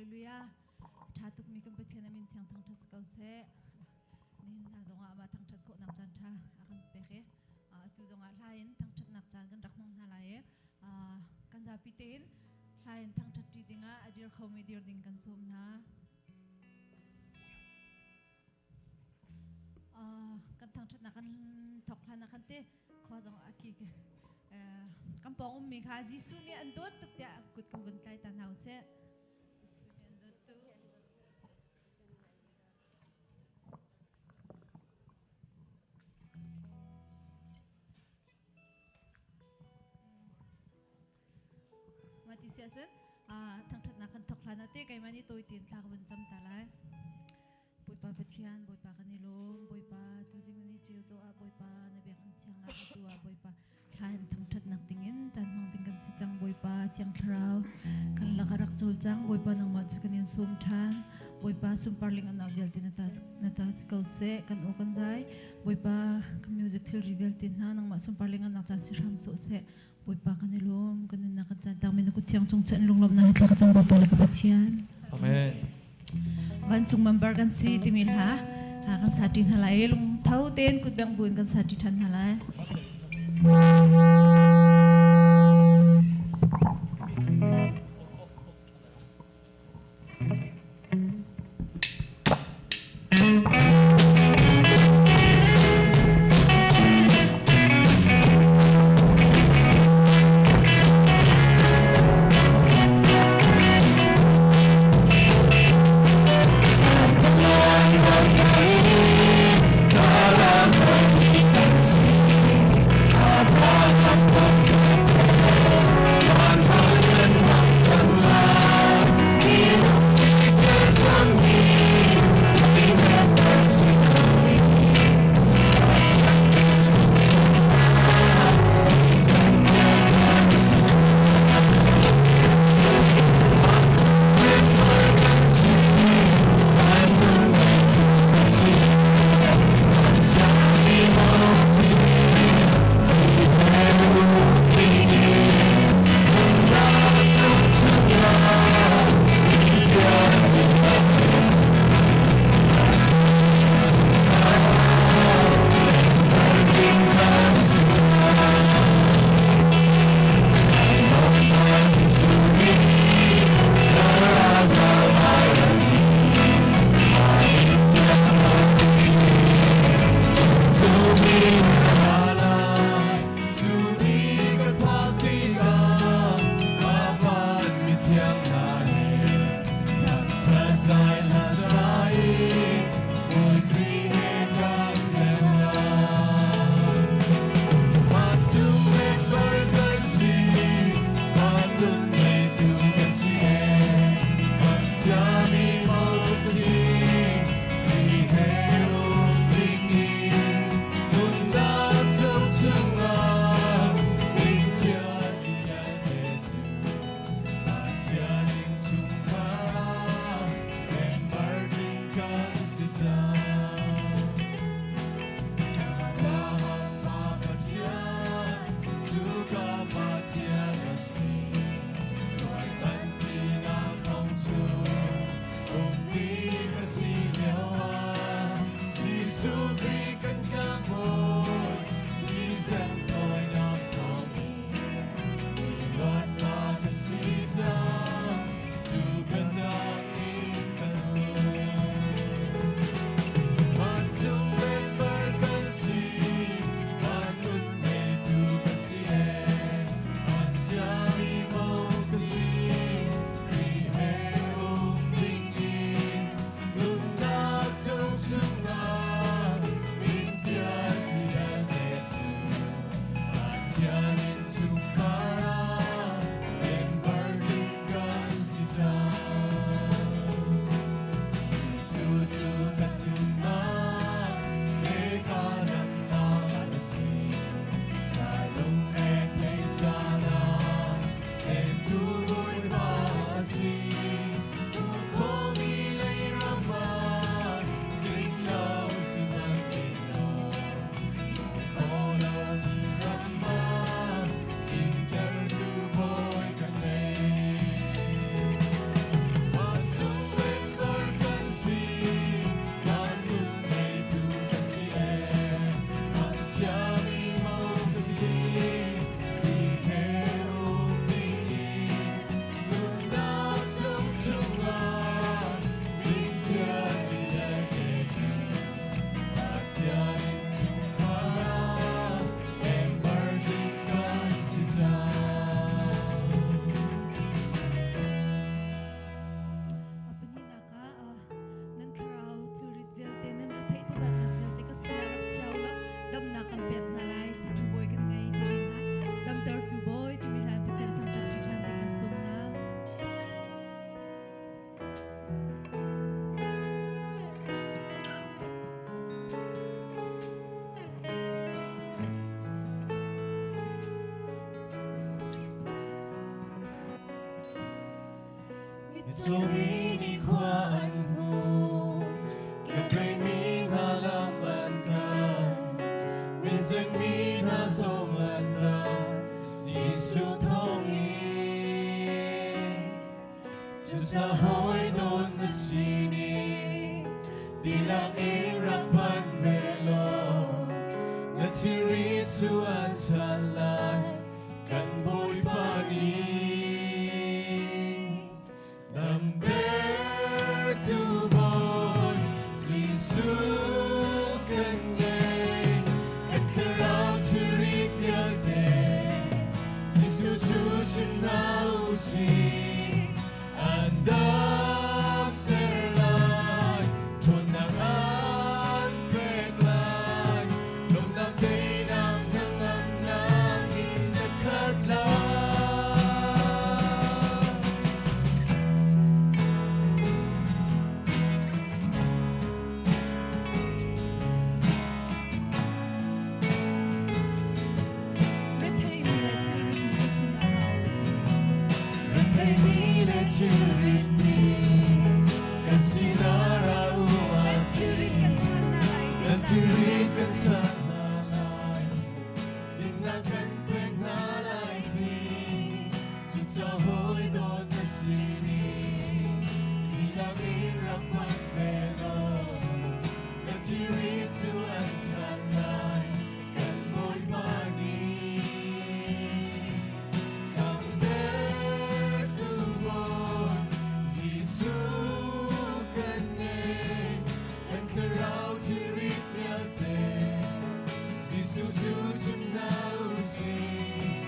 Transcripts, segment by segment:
Hallelujah. Tha tuk mi kan Pathian amin thiang thang that ko seh. Nihin hna zongah amah thangthat khawh nak caan tha a kan pek i atu zongah hla in thangthat nak caan kan rak hmang hna lai i kan zapi tein hla in thangthat ṭi dingah a dir khomi dir ding kan sawm hna. Kan thangthatnak kan thok hlan ah khan te khua zong a ki kan pawng ummi kha Jesuh nih an dawt tuk tiah kut kan vun tlai ta hna usih. Jesuh nih an dawt cu. Mah ti si ahcun thangṭhatnak kan thawk hlan ah te keimah nih tawi tein thla ka vun cam ta lai. Bawipa Pathian, Bawipa kan i lawm. Bawipa tuzing na ni ceu to ah Bawipa na biakinn thiang ah atu ah Bawipa thla in thangṭhatnak dingin caan hmang ding kan si cang. Bawipa Thiang Thlarau kan lak a rak cawl cang. Bawipa nangmah cu kan in sawm ṭhan. Bawipa sunparling an vialte na ta na ta si ko seh. Kan aw kan zai. Bawipa kan music thilri vialte hna nangmah sunparling an nak ca si hram sawh seh. Bawipa kan i lawm, kan nunnak kan caan tak mi na kut thiang cung chan lunglawmhnak he thla ka cam Bawipa le ka Pathian. Amen. Vancung member kan si timi hla kan sa ṭi hna lai lung tho tein kut beng buin kan sa ṭi ṭhan hna lai. Mitcawmi nih khua an hmu, kehlei hna lam an kal, mizengmi hna zong an dam, Jesuh thawngin. Cucaah hawi dawt na si ni, dihlak in rak panh ve law, na thilri cu an chan lai, kan Bawipa nih. Damtertu Bawi Jesuh kan ngei, kan thlarau thilri vialte, Jesuh cu chim hna u sih. An damter lai, ṭhawnnak an pek lai, lawmhnak teinak hnangamnak in na khat lai. Retheimi le thilrit mi ka sinah ra u. Retheimi le thilrit mi ka sinah ra u Nan thilrit kan chan hna lai. Nan thilrit kan chan hna lai. Dinnak kan pek hna lai ti. Cucaah hawi dawt na si ni. Dihlak in rak panh ve law. Na thilrit cu an chan lai. Kan Bawipa nih. Damtertu Bawi Jesuh kan ngei. Kan thlarau thilrit vialte. Jesuh cu chim hna u sih.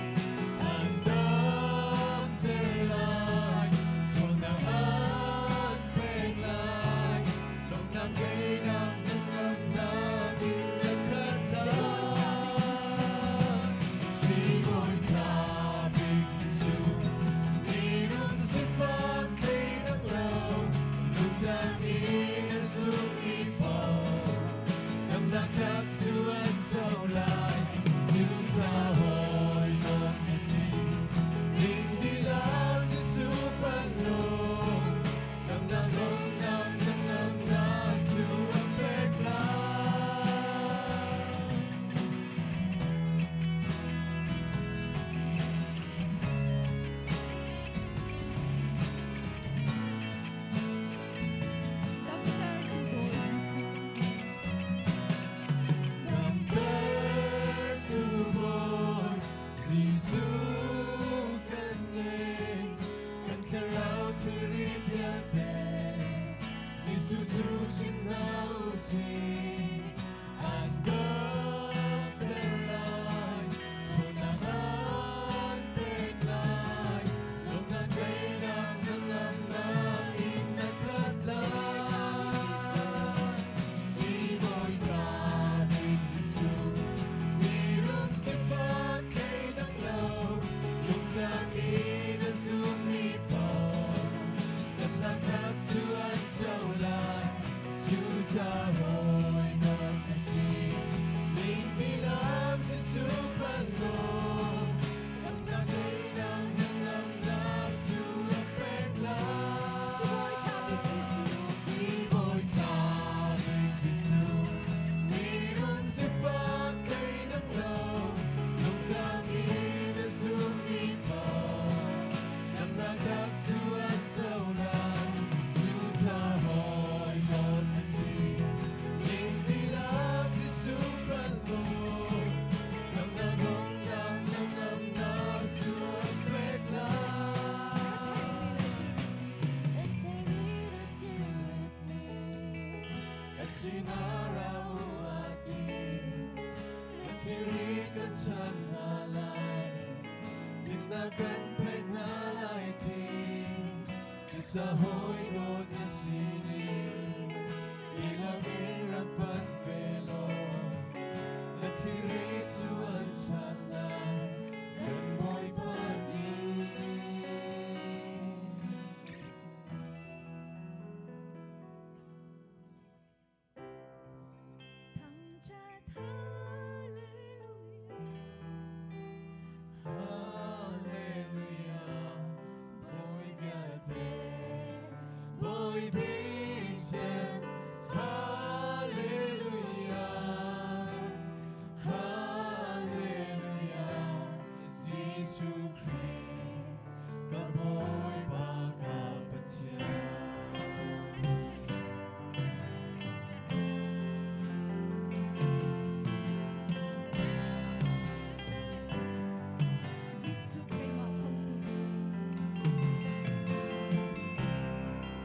An damter lai, ṭhawnnak an pek lai, lawmhnak teinak hnangamnak in na khat lai. Sibawi ṭha bik Jesuh, mirum sifak thleinak lo, lungtlang in a zum i paoh, damnak tak cu an co lai. Cucaah hawi dawt na si, ning dihlak Jesuh panh law, damnak lawmhnak hnangamnak cu an pek lai. Damtertu Bawi Jesuh. Damtertu Bawi Jesuh kan ngei, kan thlarau thilri vialte, Jesuh cu chim hna u sih. An damter lai, ṭhawnnak an pek lai, lawmhnak teinak hnangamnak in na khat lai. Sibawi ṭha bik Jesuh, mirum sifak thleinak lo, lungtlang in a zummi paoh, damnak tak cu an co lai. Cucaah hawi dawt na si, ning dihlak Jesuh panh law, damnak teinak hnangamnak cu a pek lai. Sibawi ṭha bik Jesuh. Sibawi ṭha bik Jesuh, mirum sifak thleinak lo, lungtlang in a zummi paoh, damnak tak cu an co lai. Cucaah hawi dawt na si, ning dihlak Jesuh panh law, damnak lawmhnak hnangamnak cu an pek lai. Retheimi le thilrit mi. Ka sinah ra u a ti, na thilri kan chan hna lai, dinnak kan pek hna lai ti. Cucaah hawi dawt na si ni, dihlak in rak panh ve law, na thilri cu an chan lai, kan Bawipa nih. Thangṭhat Hallelujah. Hallelujah, Bawi vialte. Bawi bik cem Hallelujah Hallelujah Jesuh Khrih ka Bawipa ka Pathian. Jesuh keimah khamtu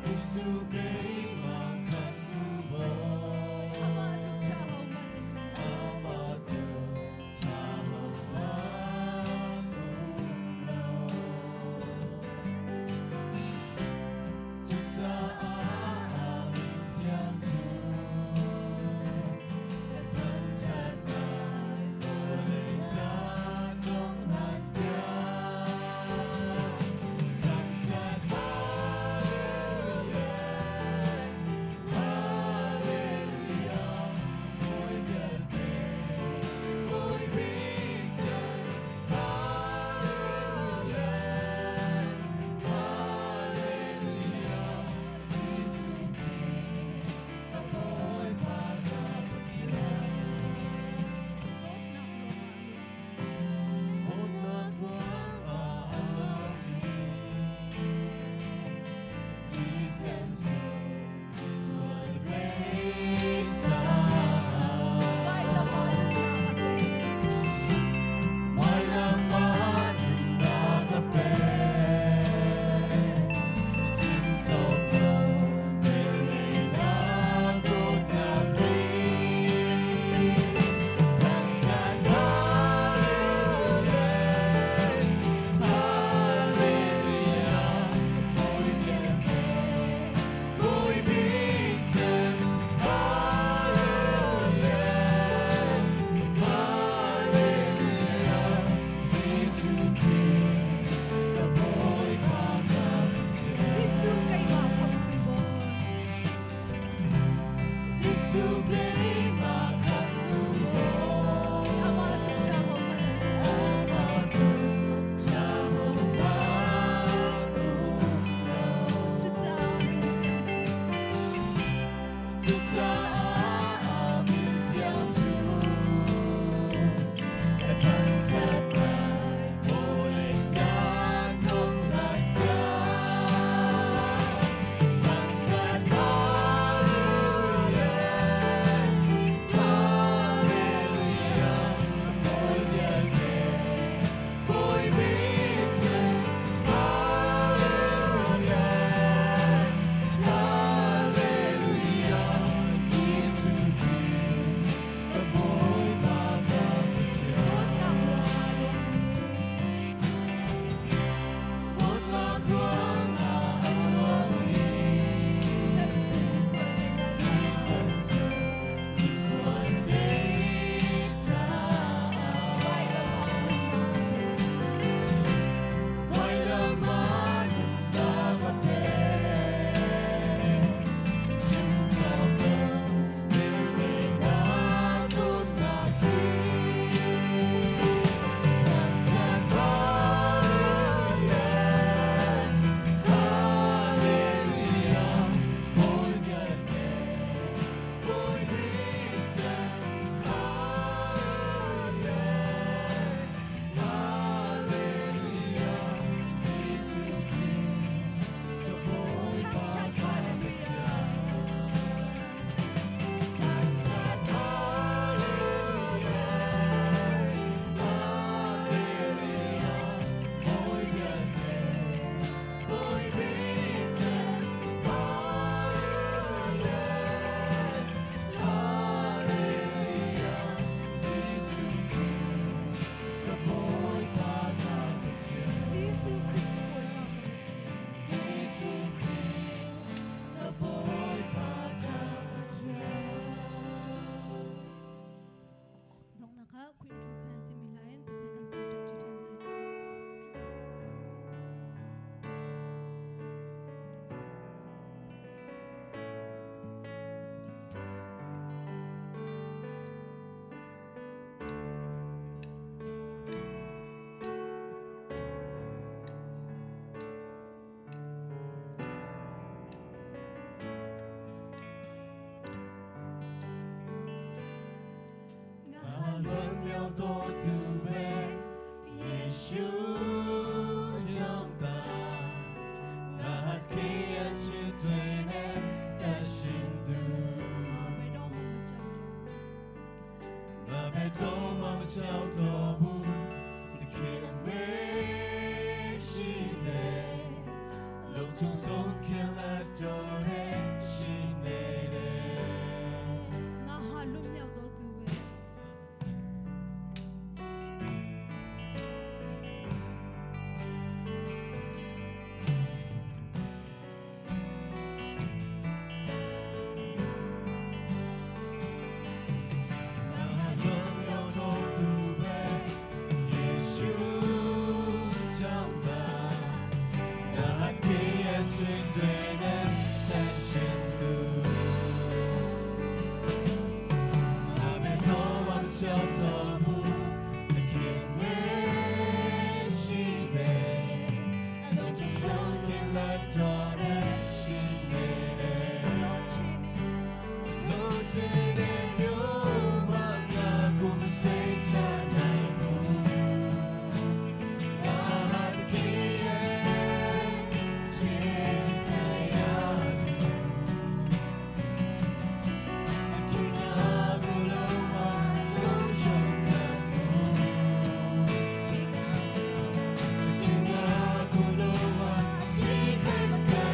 Jesuh keimah khamtu Bawi. Amah tluk ṭha hohmanh an um lo. Amah tluk ṭha hohmanh um lo. Cucaah a min thiang cu ka thangṭhat lai, vawlei ca dongh hlan tiang. Thangṭhat Hallelujah, Hallelujah, Bawi vialte, Bawi bik cem Hallelujah, Hallelujah, Jesuh Khrih, ka Bawipa ka Pathian. Dawtnak ruangah a luang. Dawtnak ruangah a luangmi thisen sung sual rei caah. Vailam ah nunnak a pek. Vailam ah nunnak a pek. Chim cawk lo velngeihnak dawtnak Khrih. Thangṭhat Hallelujah, Hallelujah, Bawi vialte, Bawi bik cem Hallelujah, Hallelujah, Jesuh Khrih, ka Bawipa ka Pathian. Jesuh keimah khamtu Bawi. Jesuh keimah khamtu Bawi. Amah tluk ṭha hohmanh an um lo. Amah tluk ṭha hohmanh um lo. Cucaah a min thiang cu Cucaah a min thiang cu ka thangṭhat lai, vawlei ca dongh hlan tiang. Thangṭhat Hallelujah, Hallelujah, Bawi vialte, Bawi bik cem Hallelujah, Hallelujah, chung song khe la do re shi ne re Na ha lum niao do tu ve. Na ha lum niao do tu ve Yeshu chang ta Na hat ki ye chin dwe ne ta shin du Amen to wan chao to bu The king ne shi de Lo chung song ke la do re shi ne re Lo che ne. Lo che ne myo ma na ku ma se cha nai mu Na ha de ki ye chin ka ya du Ki na ku lo wa so shong ka mu Ki na ku lo wa ti kai ma ka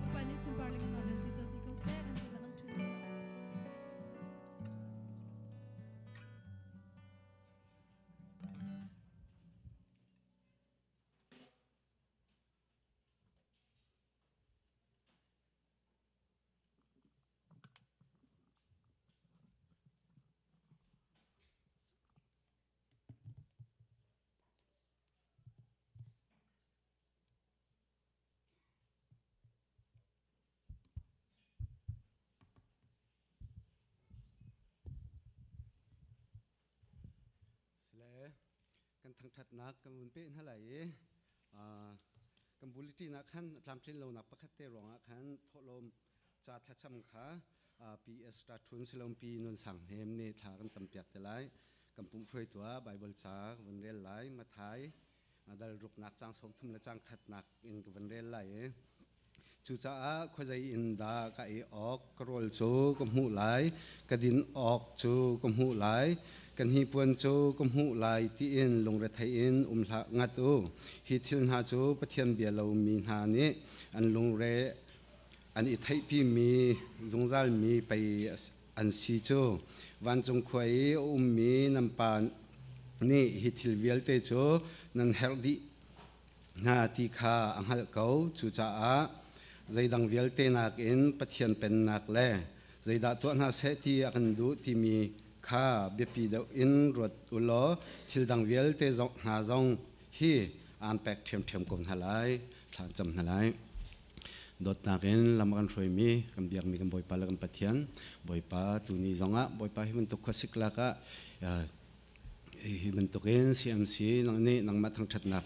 Bawipa nih sunpar le kan vialte co ti ko seh kan ti lang ṭhu. Sile kan thangṭhatnak kan vun peh hna lai i kan bulletin ah khan tlamtlin lonak pakhat te ruangah khan thawhlawm ca thlacam kha PS Ṭaṭhun Silompi Nun Sang Hnem nih thla kan campiak te lai. Kan pumh hruaitu ah Bible ca ka vun rel lai. Mathai dal ruknak caang 30 le caang khatnak in ka vun rel lai i cucaah khuazei in dah ka ei awk ka rawl cu ka hmuh lai, ka din awk cu ka hmuh lai, ka hnipuan cu ka hmuh lai tiin lungrethei in um hlah ngat u. Hi thil hna cu Pathian bia lomi hna nih an lungre an i theihpimi zungzalmi pei an si cu. Vancung khua i a ummi nan Pa nih hi thil vialte cu nan herh dih hna ti kha a hngalh ko. Cucaah zeidang vialte nakin Pathian pennak le zeidah tuah hna seh ti a kan duh timi kha biapi deuh in ruat u law thil dang vialte hna zong hi aan pek ṭhiamṭhiam ko hna lai, thla an cam hna lai. Dawtnak in lam a kan hruaimi, kan biakmi kan Bawipa le kan Pathian, Bawipa tuni zongah Bawipa hi bantuk khuasik lak ah hi bantukin CMC nang nih nangmah thangṭhatnak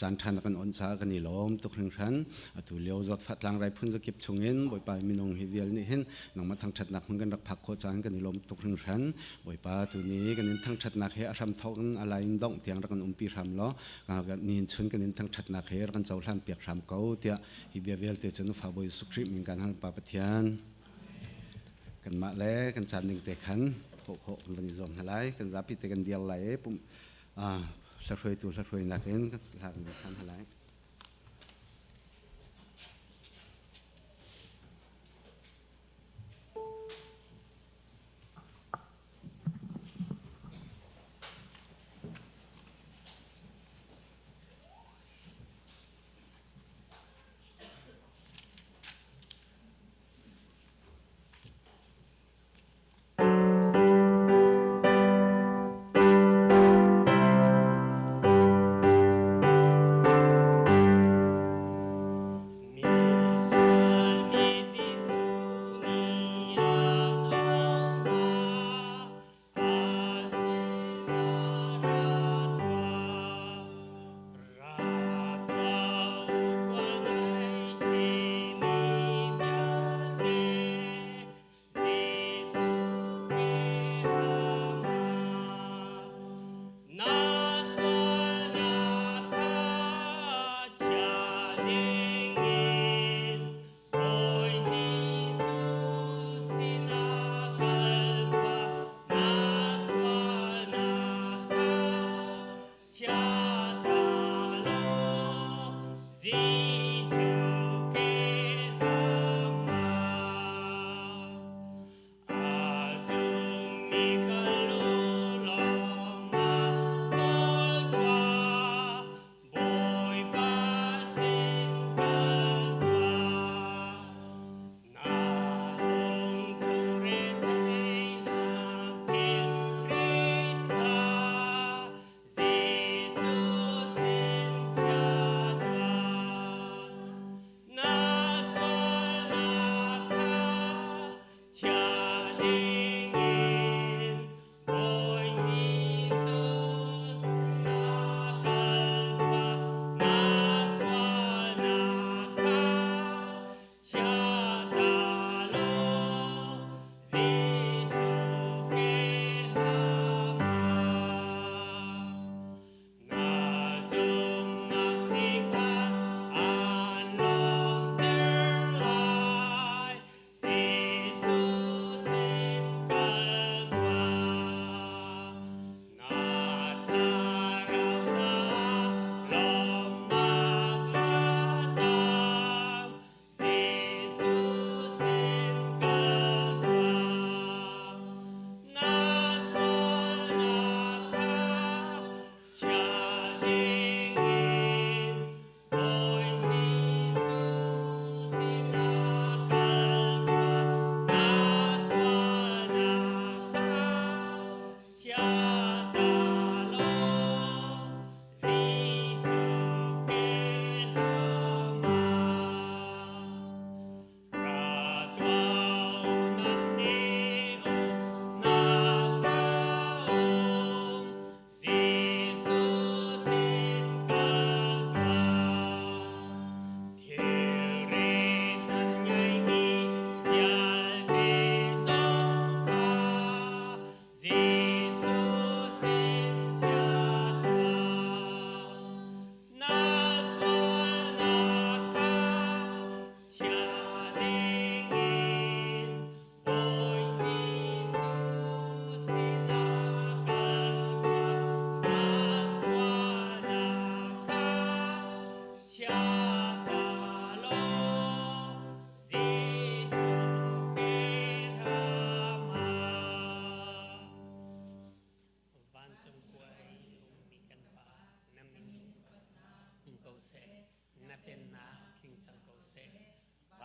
caan ṭha na kan onh caah kan i lawm tuk hringhran. Atu lio zawtfah tlangrai phun zakip chungin Bawipa minung hi vial nih hin nangmah thangṭhatnak hmun kan rak phak khawh caan kan i lawm tuk hringhran. Bawipa tuni kan in thangṭhatnak hi a hram thawk in a lai in dongh tiang rak kan umpi hram law nihin chun kan in thangṭhatnak hi rak kan cohlan piak hram ko tiah hi bia vialte cu na fa Bawi Jesuh Khrih min kan hal Pa Pathian. Kanmah le kan caan ning te khan thawh khawh kan van i zuam hna lai. Kan zapi te kan dir lai i pum hlahruaitu hlahruainak in hla kan van san hna lai.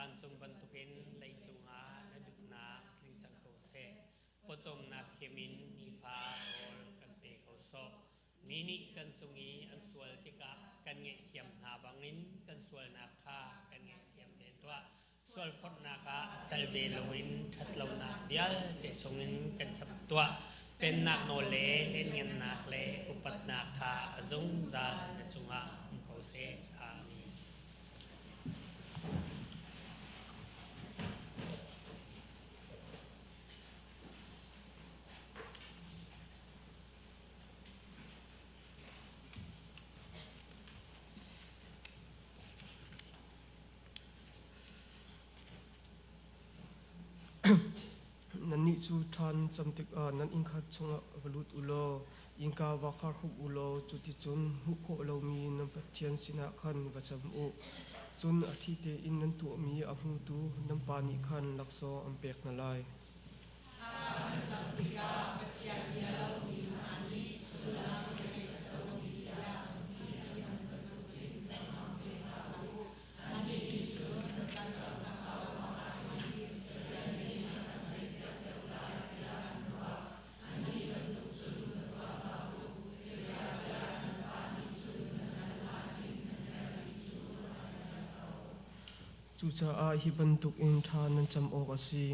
Vancung bantukin leicung ah na duhnak tling cang ko seh. Pawcawmnak khim in nifa rawl kan pe ko sawh. Mi nih kan cung i an sual tikah kan ngaihthiam hna bangin kan sualnak kha kan ngaihthiam ve tuah. Sualforhnak ah tel ve loin ṭhatlonak vialte chungin kan khamh tuah. Pennak nawl le lianngannak le upatnak kha a zungzal na cungah um ko seh. Amen. Nannih cu ṭhan cam tikah nan innkhat chungah va lut u law innka va khar hrup u law cuticun hmuh khawh lomi nan Pathian sinah khan va cam u. Cun a thli tein nan tuahmi a hmutu nan Pa nih khan laksawng an pek hna lai. Cucaah hi bantukin ṭha nan cam awk a si.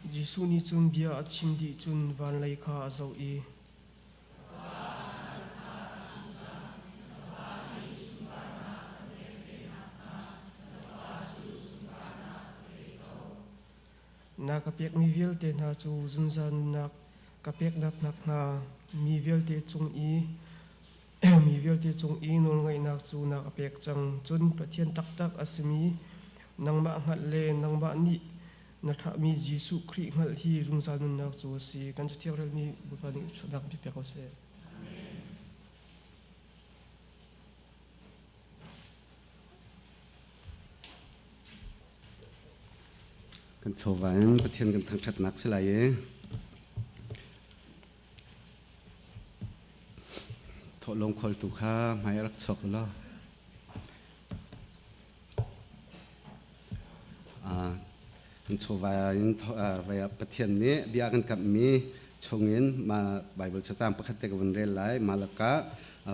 Jesuh nih cun bia a chim dih cun van lei kha a zoh i, Na ka pekmi vialte hna cu zungzal nunnak ka peknak nakhnga mi vialte cung i mi vialte cung i nawlngaihnak cu na ka pek cang. Cun Pathian taktak a simi nangmah hngalh le nangmah nih na thlahmi Jesuh Khrih hngalh hi zungzal nunnak cu a si. Kan Cathiang relmi Bawipa nih sualnak kan pek ko seh. Kan chawva in Pathian kan thangṭhatnak si lai i thawhlawm kholtu kha hmai rak chuak u law kan chawva in Pathian nih bia kan kamhmi chungin ma Bible catang pakhat te ka vun rel lai Malakah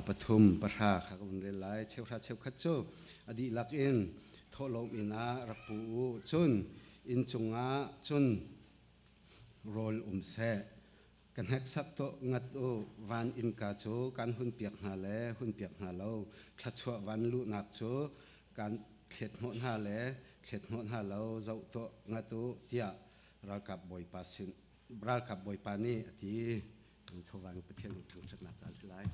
pathum pahra kha ka vun rel lai cheuhra cheukhat cu a dihlak in thawhlawm inn ah rak pu u cun inn cungah cun rawl um seh ka hneksak tuah ngat u van innka cu kan hunpiak hna le hunpiak hna lo thluachuah van luhnak cu kan thlet hnawh hna le thlet hnawh hna lo zoh tuah ngat u tiah ralkap bawipa sin ralkap bawipa nih a ti chawva Pathian thangṭhatnak caan si lai.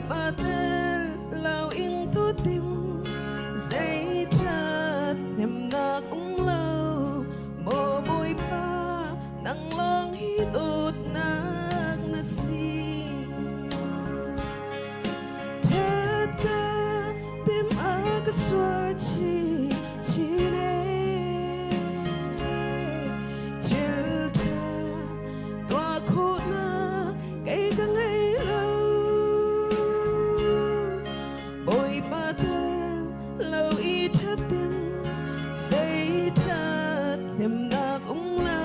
Bawipa tel lo in tutim zei ṭhat hnemnak um lo maw Bawipa nang lawng hi dawtnak na si. Ṭhat ka tim a ka suai chi chin e thil ṭha tuah khawhnak kei ka ngei lo. Bawipa tel lo i ṭhatim zei ṭhat hnemnak um lo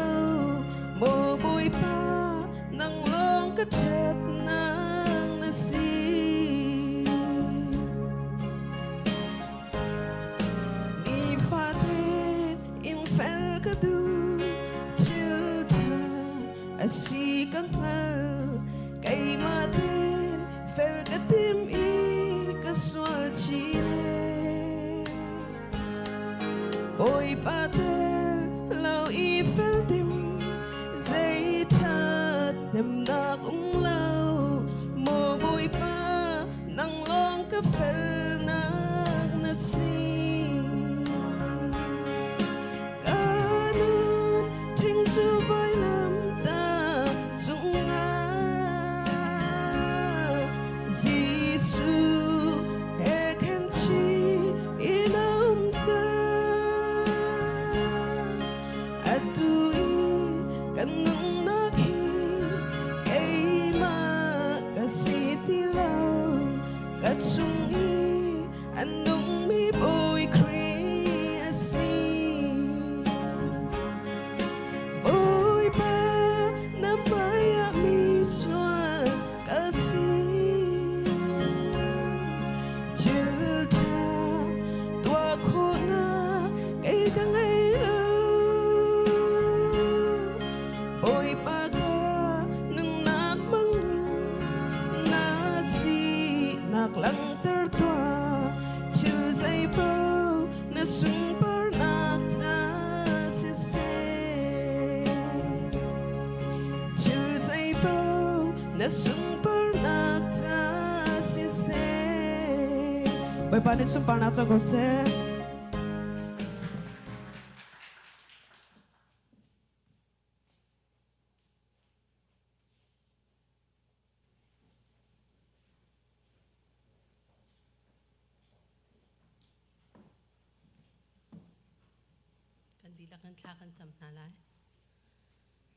maw Bawipa nang lawng ka ṭhatnak na si. Nifate in fel ka duh thil ṭha a si ka hngal keimah tein fel ka tim i ka sual chin ee. Bawipa tel lo i fel tim zei ṭhat hnemnak um lo maw Bawipa nang lawng ka felnak na si. Ka nun thing cu vailam ta cungah Jesuh he khan chi in a um cang. Atu i kan nunnak hi keimah ka si ti lo ka chung i a nungmi Bawi Khrih a si. Bawipa na hmaiah mi sual ka si. Thil ṭha tuah khawhnak kei ka ngei lo. Bawipa ka nunnak hmangin na sinak langhter tuah. Thil zeipaoh na sunparnak ca siseh. Thil zeipaoh na sunparnak ca siseh. Bawipa nih sunparnak co ko seh. Kan dihlak in thla kan cam hna lai.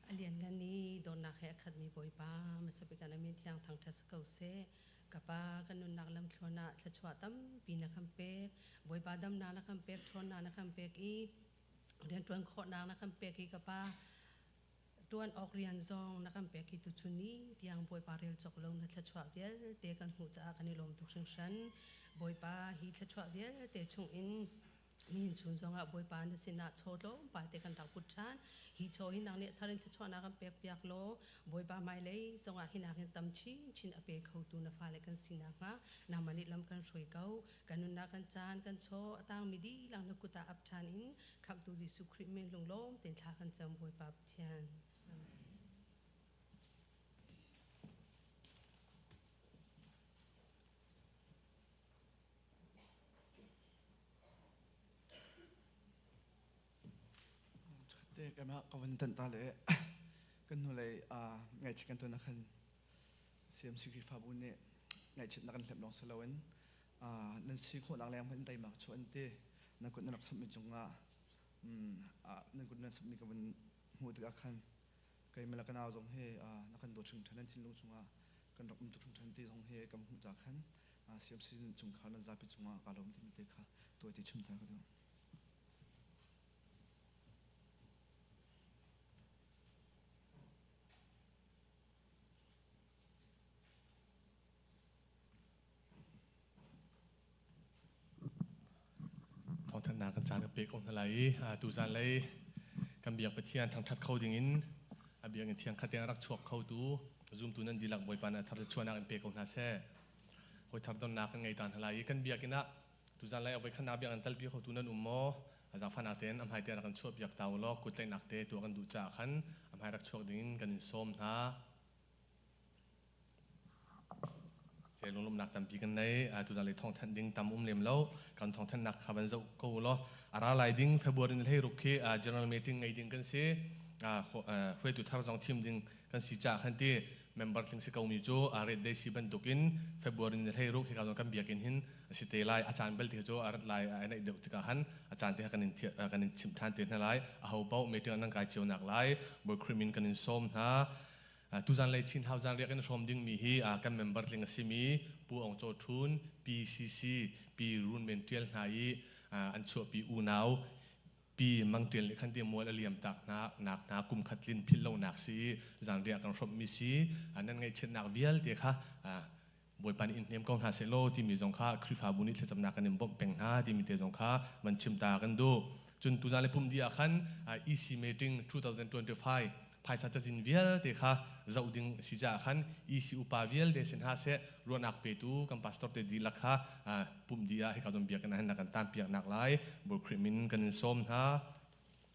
A lianngan i dawtnak he a khatmi Bawipa, hmasabik ah na min thiang thangṭhat si ko seh. Ka Pa, kan nunnak lamthluan ah thluachuah tampi na kan pek. Bawipa damnak na kan pek, ṭhawnnak na kan pek i rianṭuan khawhnak na kan pek i ka Pa, Ṭuan awk rian zong na kan pek hi tuchun ni tiang Bawipa rel cawk lo na thluachuah vialte kan hmuh caah kan i lawm tuk hringhran. Bawipa hi thluachuah vialte chungin nihin chun zongah Bawipa na sinah chaw tlawmpal te kan rak put ṭhan. Hi chaw hi nang nih a thar in thluachuahnak kan pek piak law Bawipa hmailei zongah hi nakin tam chinchin a pe khotu na fale kan si nakhnga nangmah nih lam kan hruai ko. Kan nunnak kan caan kan chaw a tangmi dihlak na kut ah ap ṭhan in Khamhtu Jesuh Khrih min lunglawm tein thla kan cam Bawipa Pathian. Amen. Te keimah ka van tan ta le kan hnulei ngaihchia kan ton ah khan CMC Khrihfabu nih ngaihchiatnak kan hlep lawng si loin nan si khawhnak leng hmanh teimak chu an ti nan kut nan rak samhmi cungah nan kut nan samhmi ka van hmuh tikah khan keimah le ka nau zong hi na kan dawt hringhran nan thinlung chungah kan rak um tuk hringhran ti zong hi kan hmuh ca khan CMC chungkhar nan zapi cungah kaa lawm timi te kha tuai ti chim ta ka duh. Thawngthanhnak kan caan ka pe ko hna lai i tuzan lei kan biak Pathian thangṭhat kho dingin a biakinn thiang khat rak chuak kho tu zumtu nan dihlak Bawipa nih thar chuahnak in pe ko hna seh. Hawi thar donnak kan ngei ta hna lai i kan biakinn ah tuzan lei avoi khat biak an talpi kho tu nan um maw? Zaangfahnak tein a hmai te rak kan chuah piak ta u law kut tlaihnak te tuah kan duh caah khan a hmai rak chuak dingin kan in sawm hna. Lunglawmhnak tampi kan nei. Tuzan lei thawngthanh ding tam um lem lo. Kan thawngthanhnak kha van zoh ko law. A ra lai ding February ni 16 khi general meeting ngei ding kan si. Hruaitu thar zong thim ding kan si caah khan ti member tling si ko mi cu ret dei si bantukin February ni 16 hi ka kan biakinn hin a si te lai. A caan belte cu a rat lai a naih deuh tikah han a caan te kan in kan in chimh than te hna lai. A ho paoh meeting nan kai cio nak lai Bawi Khrih min kan in sawm hna. Tuzan lei Chin Hau zan riak in hrawm ding mi hi kan member tling a simi Pu Aung Chaw Thun, PCC, Pi Run Men Tial hna i an chuahpi unau Pi Mang Tial nih khan ti mual a liam tak hna nak hna kum khat tlin philh lonak si i zanriah kan hrawmhmi si. Nan ngaihchiatnak vialte kha Bawipa nih in hnem ko hna seh law timi zong kha Khrihfabu nih thlacamnak kan in bawmh peng hna timi te zong kha van chim ta kan duh. Cun tuzan le pum dih ah khan EC meeting 2025 phaisa cazin vialte kha zoh ding si caah khan EC upa vialte sin hna seh ruahnak petu kan pastor te dihlak kha pumh dih ah hika zon biakinn ah hin kan tan piak nak lai Bawi Khrih min kan in sawm hna.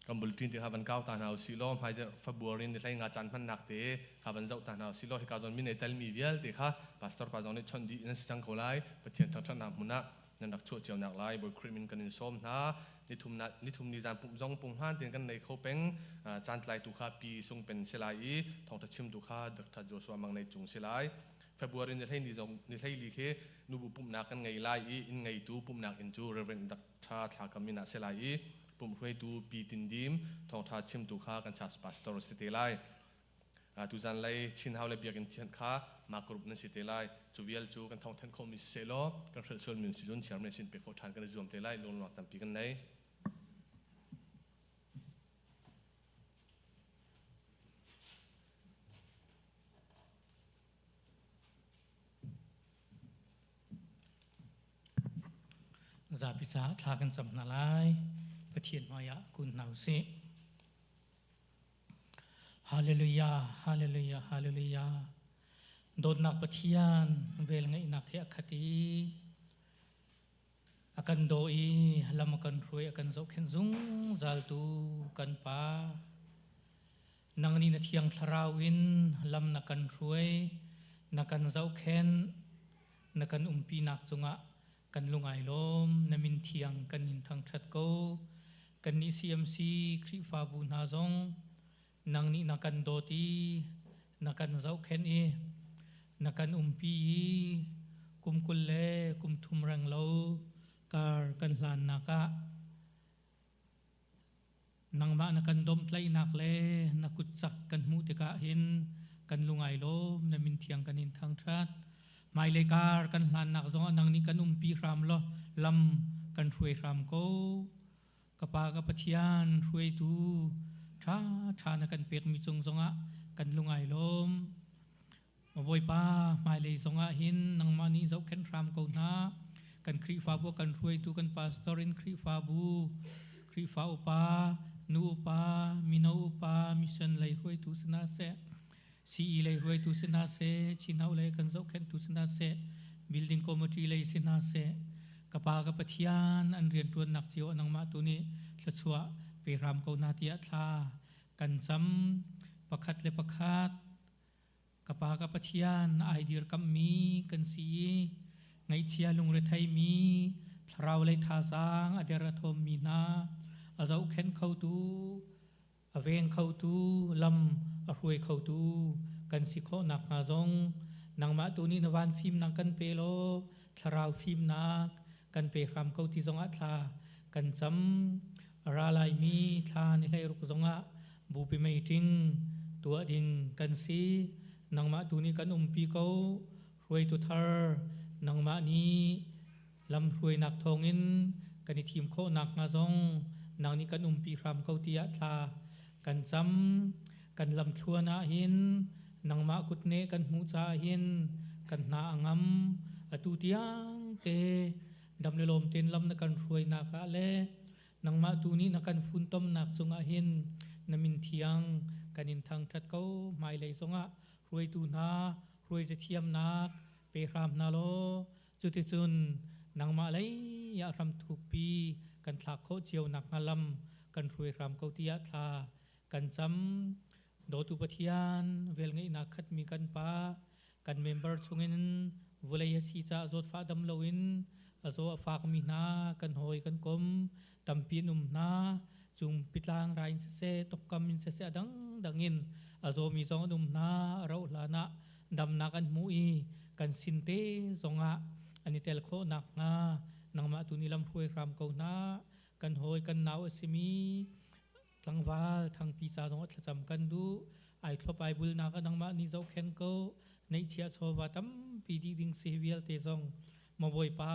Kan bulletin te kha van kau ta hna usih law hmaizarh February ni 15 caan hmannak te kha van zoh ta hna usih law hika zon min ei telmi vialte kha pastor pa zong nih chawnh dih nan si cang ko lai. Pathian thangṭhatnak hmun ah nan rak chuah cio nak lai Bawi Khrih min kan in sawm hna. Nithum ni zan pumh zong punghman tein kan nei kho peng. Caan tlaitu kha Pi Sung Pen si lai i thawngṭha chimtu kha Dr. Joshua Mang Nei Cung si lai. February ni 12 zong ni 14 khi nubu pumhnak kan ngei lai i inn ngeitu pumhnak inn cu Reverend Dr. Thla Kam in ah si lai i pumhruaitu Pi Tin Dim thawngṭha chimtu kha kan church pastor si te lai. Tuzan lei Chin Hau le Biakinn thianh kha mah group nan si te lai. Cu vial cu kan thawngthanh khawhmi si seh law kan hrelh sualmi si cun chairman sin pek khawh ṭhan kan i zuam te lai. Lunglawmhnak tampi kan nei. Zapi caah thla kan cam hna lai. Pathian hmaiah kun hna usih. Hallelujah, hallelujah, hallelujah. Dawtnak Pathian vel ngeihnak he a khat i a kan daw i lam a kan hruai a kan zohkhenh zungzaltu kan Pa. Nang nih na thiang thlarau in lam na kan hruai, na kan zohkhenh, na kan umpinak cungah kan lung ai lawm, na min thiang kan in thangṭhat ko. Kannih CMC Khrihfabu hna zong nang nih na kan dawt i na kan zohkhenh i na kan umpi i kum 20 le kum 30 reng lo kar kan hlannak ah Nangmah na kan domhtlaihnak le na kutcak kan hmuh tikah hin kan lung ai lawm, na min thiang kan in thangṭhat. Hmailei kar kan hlannak zongah nang nih kan umpi hram law lam kan hruai hram ko. Ka Pa ka Pathian hruaitu ṭhaṭha na kan pekmi cung zongah kan lung ai lawm. Bawipa hmailei zongah hin nangmah nih zohkhenh hram ko hna. Kan Khrihfabu kan hruaitu kan pastor in Khrihfabu, Khrihfa upa, nu upa, mino upa, mission lei hruaitu si hna seh, CE lei hruaitu si hna seh, Chinhau lei kan zohkhenhtu si hna seh, building committee lei si hna seh, ka pa ka Pathian an rianṭuannak cio ah nangmah tu nih thluachuah pe hram ko hna tiah thla kan cam. Pakhat le pakhat Ka Pa ka Pathian ai dirkamhmi kan si i ngaihchia lungretheimi thlarau lei thazaang a der a thawmmi hna a zohkhenh khotu a veng khotu lam a hruai khotu kan si khawh nakhnga zong nangmah tu nih na van fimnak kan pe law thlarau fimnak kan pe hram ko ti zongah thla kan cam. A ra laimi thla ni 16 zongah bupi meeting tuah ding kan si. Nangmah tu nih kan umpi ko. Hruaitu thar nangmah nih lam hruainak thawngin kan i thim khawh nakhnga zong nang nih kan umpi hram ko tiah thla kan cam. Kan lamthluan ah hin nangmah kutne kan hmuh caah hin kan hna a ngam. Atu tiang te dam le lawm tein lam na kan hruainak ah le nangmah tu nih na kan funtomnak cungah hin na min thiang kan in thangṭhat ko. Hmailei zongah hruaitu hna hruai thiamnak pe hram hna law cuticun nangmah lei ah hram thukpi kan thlak khawh cio nakhnga lam kan hruai hram ko tiah thla kan cam. Dawtu Pathian, velngeihnak khatmi kan Pa, kan member chungin Vulei a si caah zawtfah dam loin a zaw a fakmi hna kan hawi kan kom tampi an um hna. Cung pitlang rai in siseh, tokkam in siseh a dangdang in a zawmi zong an um hna. A rauh hlan ah damnak an hmuh i kan sin te zongah an i tel khawh nakhnga nangmah tu nih lamhruai hram ko hna. Kan hawi kan nau a simi Tlangval thangpi ca zong ah thlacam kan duh. Ai thlop ai bulnak ah nangmah nih zohkhen ko. Neihchiah chawva tampi dih ding si vialte zong maw Bawipa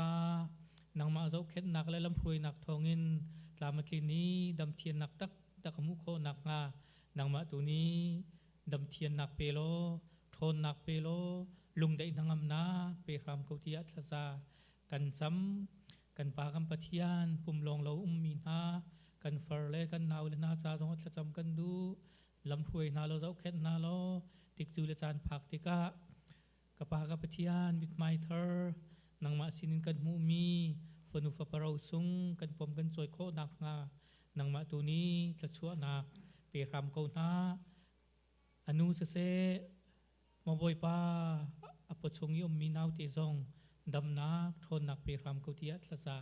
nangmah zohkhenhnak le lamhruainak thawngin tlam a tlin i damthiannak taktak a hmuh khawh nakhnga nangmah tu nih damthiannak pe law ṭhawnnak pe law lungdaih hnangamnak pe hram ko tiah thlaza kan cam. Kan Pa kan Pathian pum lawng lo ummi hna kan far le kan nau le hna ca zong thlacam kan duh. Lamhruai hna law zohkhenh hna law tikcu le caan phak tikah ka Pa ka Pathian mithmai thar nangmah sinin kan hmuhmi fanu fapa rosung kan pom kan cawi khawh nakhnga nangmah tu nih thluachuahnak pe hram ko hna. A nu siseh Maw Bawipa, a pawchung i ummi naute zong damnak, ṭhawnnak pe hram ko tiah thlaza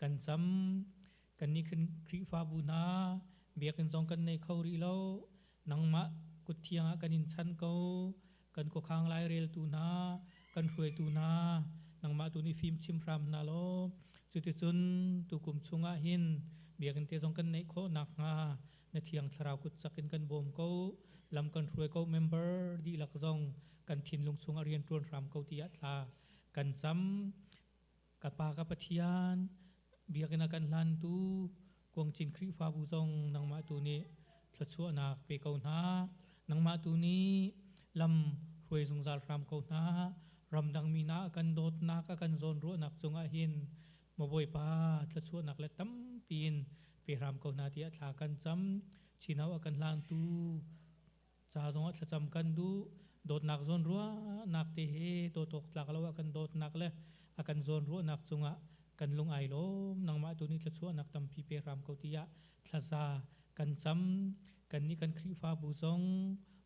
kan cam. Kannih Khrihfabu hna, biakinn zong kan nei kho rih lo. Nangmah kut thiang ah kan in chan ko. Kan khuakhang laireltu hna, kan hruaitu hna, nangmah tu nih fim chim hram hna law, cuticun tukum chungah hin biakinn te zong kan neih khawh nakhnga na thiang thlarau kut cak in kan bawm ko lam kan hruai ko member dihlak zong kan thinlung chung a rian tuan hram ko tiah thla kan cam ka pa ka pathian biakinn a kan hlantu Kuangcin Khrihfabu zong nangmah tu nih thluachuahnak pe ko hna nangmah tu nih lam hruai zungzal hram ko hna ramdang mi na kan dawtnak a kan zawnruahnak cungah hin Maw Bawipa thluachuahnak le tampi in pe hram ko hna tiah thla kan cam. Chinau a kan hlangtu ca zongah thlacam kan duh. Dawtnak zawnruahnak te he dawt awk tlak lo a kan dawtnak le a kan zawnruahnak cungah kan lung ai lawm. Nangmah tu nih thluachuahnak tampi pe hram ko tiah thlaza kan cam. Kannih kan Khrihfabu zong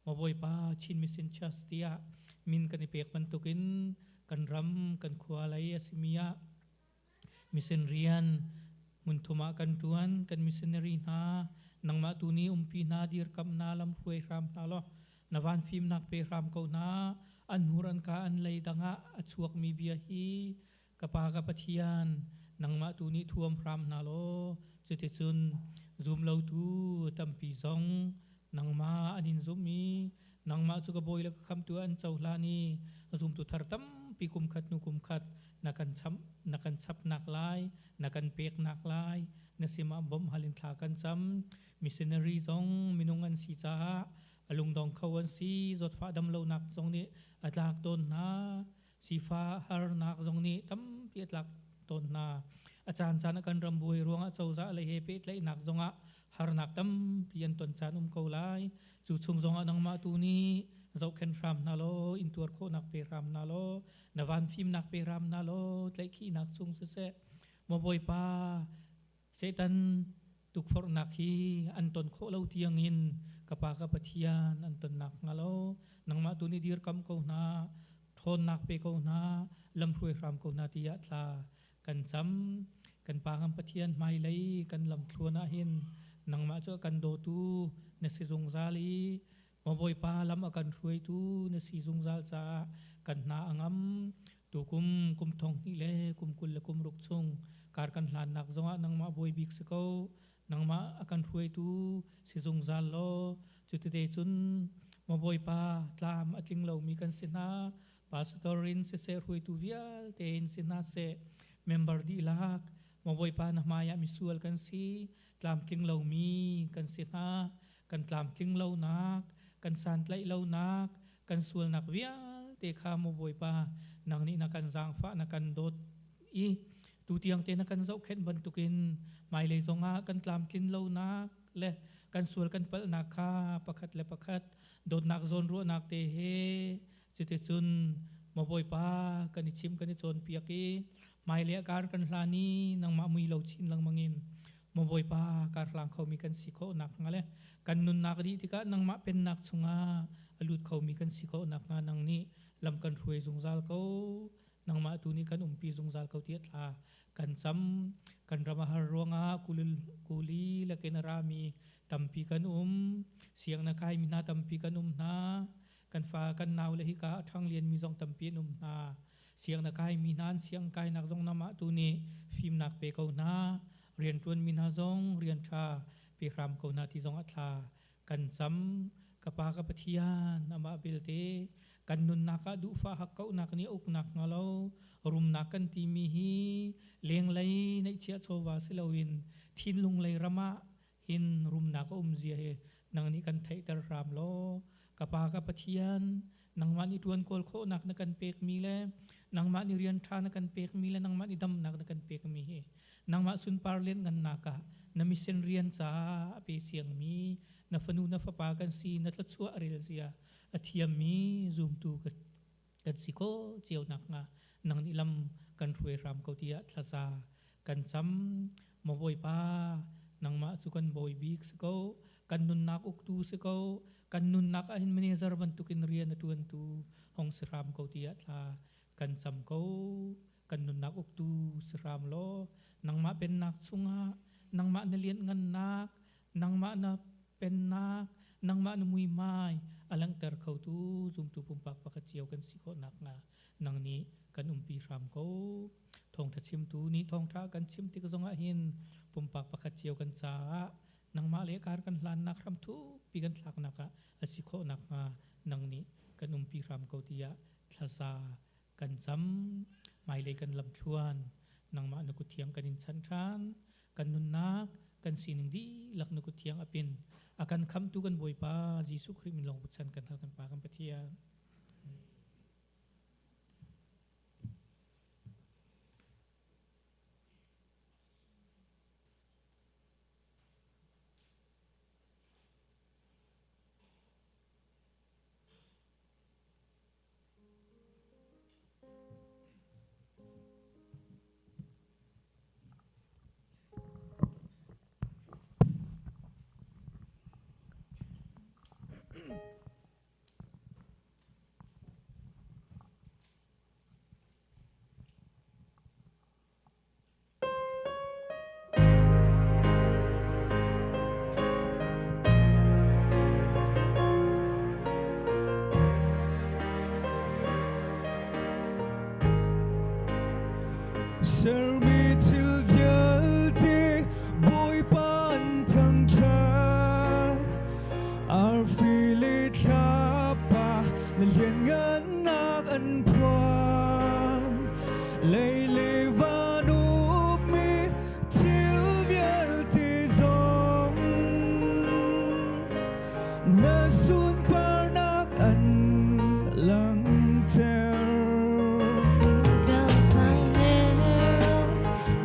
Maw Bawipa Chin Mission Church tiah min kan i pek bantukin kan ram kan khua lei a simi ah mission rian hmunthum ah kan ṭuan kan missionary hna nangmah tu nih umpi hna dirkamh hna lamhruai hram hna law na van fimnak pe hram ko hna an hmur an ka an lei dangah a chuakmi bia hi ka pa ka Pathian nangmah tu nih thuam hram hna law cuticun zum lotu tampi zong nangmah an in zumh i nangmah cu ka bawi le ka khamtu an cohlan i zumtu thar tampi kum khat hnu kum khat na kan cham na kan chapnak lai na kan peknak lai na simah bawmh hal in thla kan cam missionary zong minung an si caah a lungdong kho an si zawtfah damlonak zong nih a tlak tawn hna sifah harnak zong nih tampi a tlak tawn hna a caan caan ah kan ram buai ruangah cozah lei he pehtlaihnak zongah harnak tampi an ton caan um ko lai cu chung zongah nangmah tu nih zohkhen hram hna law intuar khawhnak pe hram hna law na van fimnak pe hram hna law tlaihkhihnak chung siseh maw Bawipa Satan tukforhnak hi an ton khawh lo tiangin ka Pa ka Pathian an tonnak hnga lo nangmah tu nih dirkam ko hna ṭhawnnak pe ko hna lamhruai hram ko hna tiah thla kan cam kan Pa kan Pathian hmailei kan lamthluan ah hin nangmah cu a kan dawtu na si zungzal i Maw Bawipa lam a kan hruaitu na si zungzal caah kan hna a ngam tukum kum thong hnih le kum 20 le kum ruk chung kar kan hlannak zongah nangmah bawi bik si ko nangmah a kan hruaitu si zungzal law cutite cun maw Bawipa tlam a tling lomi kan si hna pastor in siseh hruaitu vialte in si hna seh member dihlak maw Bawipa na hmaiah misual kan si tlamtling lomi kan si hna kan tlamtling lonak kan santlaih lonak kan sualnak vialte kha maw Bawipa nang nih na kan zaangfah na kan dawt i tutiang te na kan zohkhenh bantukin hmailei zongah kan tlamtlin lonak le kan sual kan palhnak kha pakhat le pakhat dawtnak zawnruahnak te he cuticun maw Bawipa kan i chim kan i cawnpiak i hmailei ah kar kan hlan i nangmah mui lo chin lengmang in maw Bawipa kar hlang khomi kan si khawh nakhnga le kan nunnak dih tikah nangmah pennak chungah a lut khomi kan si khawh nakhnga nang nih lam kan hruai zungzal ko. Nangmah tu nih kan umpi zungzal ko tiah thla kan cam. Kan ram a har ruangah kuli lakin a rami tampi kan um. Siang na kaimi hna tampi kan um hna. Kan fa kan nau le hika a ṭhang lianmi zong tampi an um hna. Siang na kaimi hna an siang kainak zong namah tu nih fimnak pe ko hna. Rianṭuanmi hna zong rian ṭha pe hram ko hna ti zong a thla kan cam. Ka Pa ka Pathian, amah belte kan nunnak ah duhfah hakkauhnak nih a uknak hnga lo, rumnak kan timi hi lenglei neihchiah chawva si loin thinlung lei ram ah hin rumnak a um zia hi nang nih kan theihter hram law. Ka Pa ka Pathian, nangmah nih ṭuan kawl khawhnak na kan pekmi le nangmah nih rian ṭha na kan pekmi le nangmah nih damnak na kan pekmi hi nangmah sunpar lianngannak ah na mission rian caah a pe siangmi na fanu na fapa kan si, na thluachuah a rel zia a thiammi zumtu kan si ko cio nakhnga nang nih lam kan hruai hram ko tiah thlaza kan cam. Maw Bawipa, nangmah cu kan bawi bik si ko, kan nunnak uktu si ko, kan nunnak ah hin manager bantukin rian a ṭuantu hong si hram ko tiah thla kan cam ko. Kan nunnak uktu si hram law, nangmah pennak chungah nangmah na lianhngannak, nangmah na pennak, nangmah na muihmai a langhter khotu zumtu pumpak pakhat cio kan si khawh nakhnga nang nih kan umpi hram ko. Thawngṭha chimtu nih thawngṭha kan chim tik zongah hin pumpak pakhat cio kan caah nangmah le kar kan hlannak hram thukpi kan thlaknak ah a si khawh nakhnga nang nih kan umpi hram ko tiah thlaza kan cam. Hmailei kan lamthluan nangmah na kut thiang kan in chanh ṭhan. Kan nunnak kan sining dihlak na kut thiang apin a kan khamtu kan Bawipa Jesuh Khrih min lawng chan kan hal, kan Pa kan Pathian. Sermi thil vialte Bawipa an thangṭhat. Arfi le thlapa na lianngannak an phuan. Lei le van ummi thil vialte zong na sunparnak an langhter. Fingtlang sang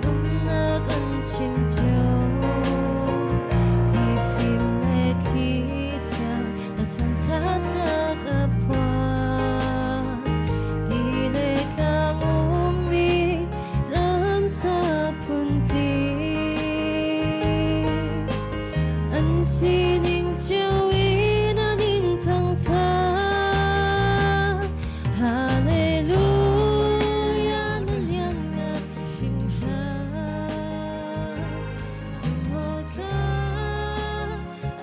Dumnak an chim cio. Tifim le thli thiang na thangṭhatnak a phuan. Ti le tlang ummi ramsa phuntling an sining cio in an in thangṭhat. Hallelujah, na lianngan hringhran. Sunglawi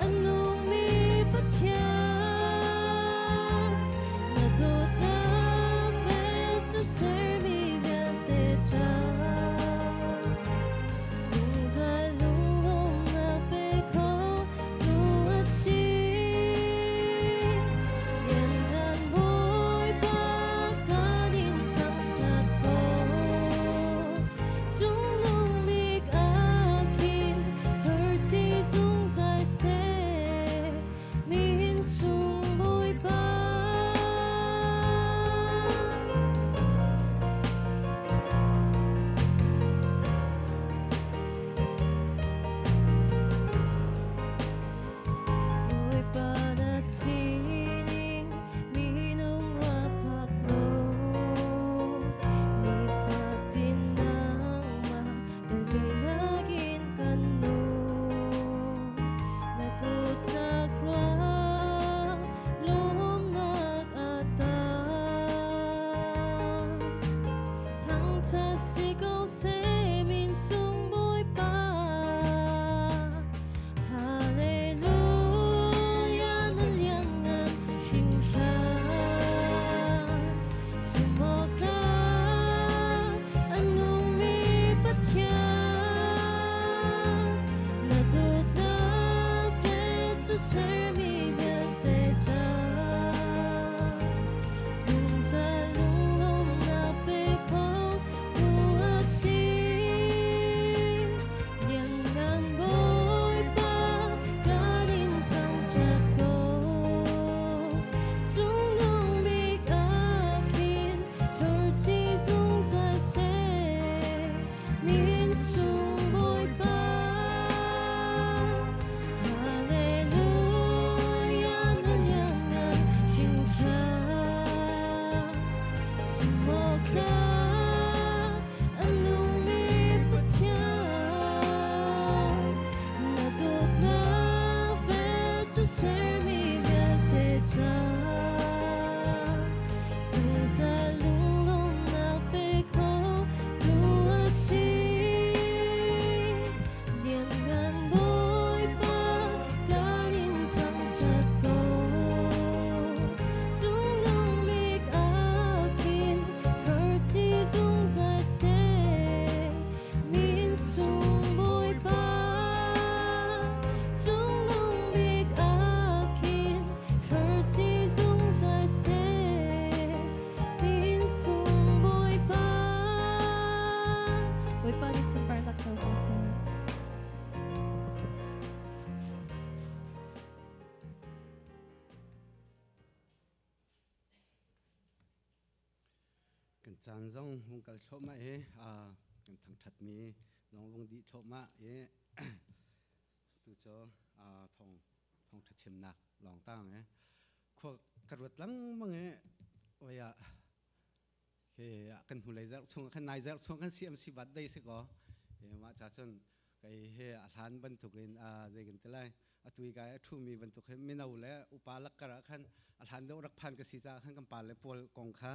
a nungmi Pathian, na dawtnak vel cu sermi vialte ca. Zungzal lunglawmhnak pe kho tu a si. Lianngan Bawipa kan in thangṭhat ko. Cungnung bik ah khin Mercy zungzal seh, min sung Bawipa. Thangṭhat si ko seh min sung Bawipa. Hallelujah na lianngan hringhran. Sumawktlak a nungmi Pathian. Na dawtnak vel cu sermi vialte ca. Zungzal lunglawmhnak pe kho tu a si. Lianngan Bawipa kan in thangṭhat ko. Cungnung bik ah khin hlor si zungzal seh. Min sung Bawipa. Hallelujah na lianngan hringhran. Sumawktlak a nungmi Pathian. Na dawtnak vel cu sermi vialte ca. Zungzal lunglawmhnak pe kho tu a si. Lianngan Bawipa kan in thangṭhat ko. Cungnung bik ah khin hlor si zungzal seh. Min sung Bawipa. Cungnung bik ah khin hlor si zungzal seh. Min sung Bawipa. Bawipa nih sunparnak co ko seh. Kan caan zong hung kal thluahmah i kan thangṭhatmi zong vung dih thluahmah i tu cu thawng thawngṭha chimnak lawng tang i khua ka ruat lengmang i oi ah Khi kan hnulei zarh chung khan nai zarh chung khan CMC birthday si ko. Mah cha cun kei he a hlan bantukin zei kan ti lai atu i kai a ṭhumi bantuk he mino le upa lakkar ah khan a hlan deuh rak phan ka si caah khan kan pa le pawl kong kha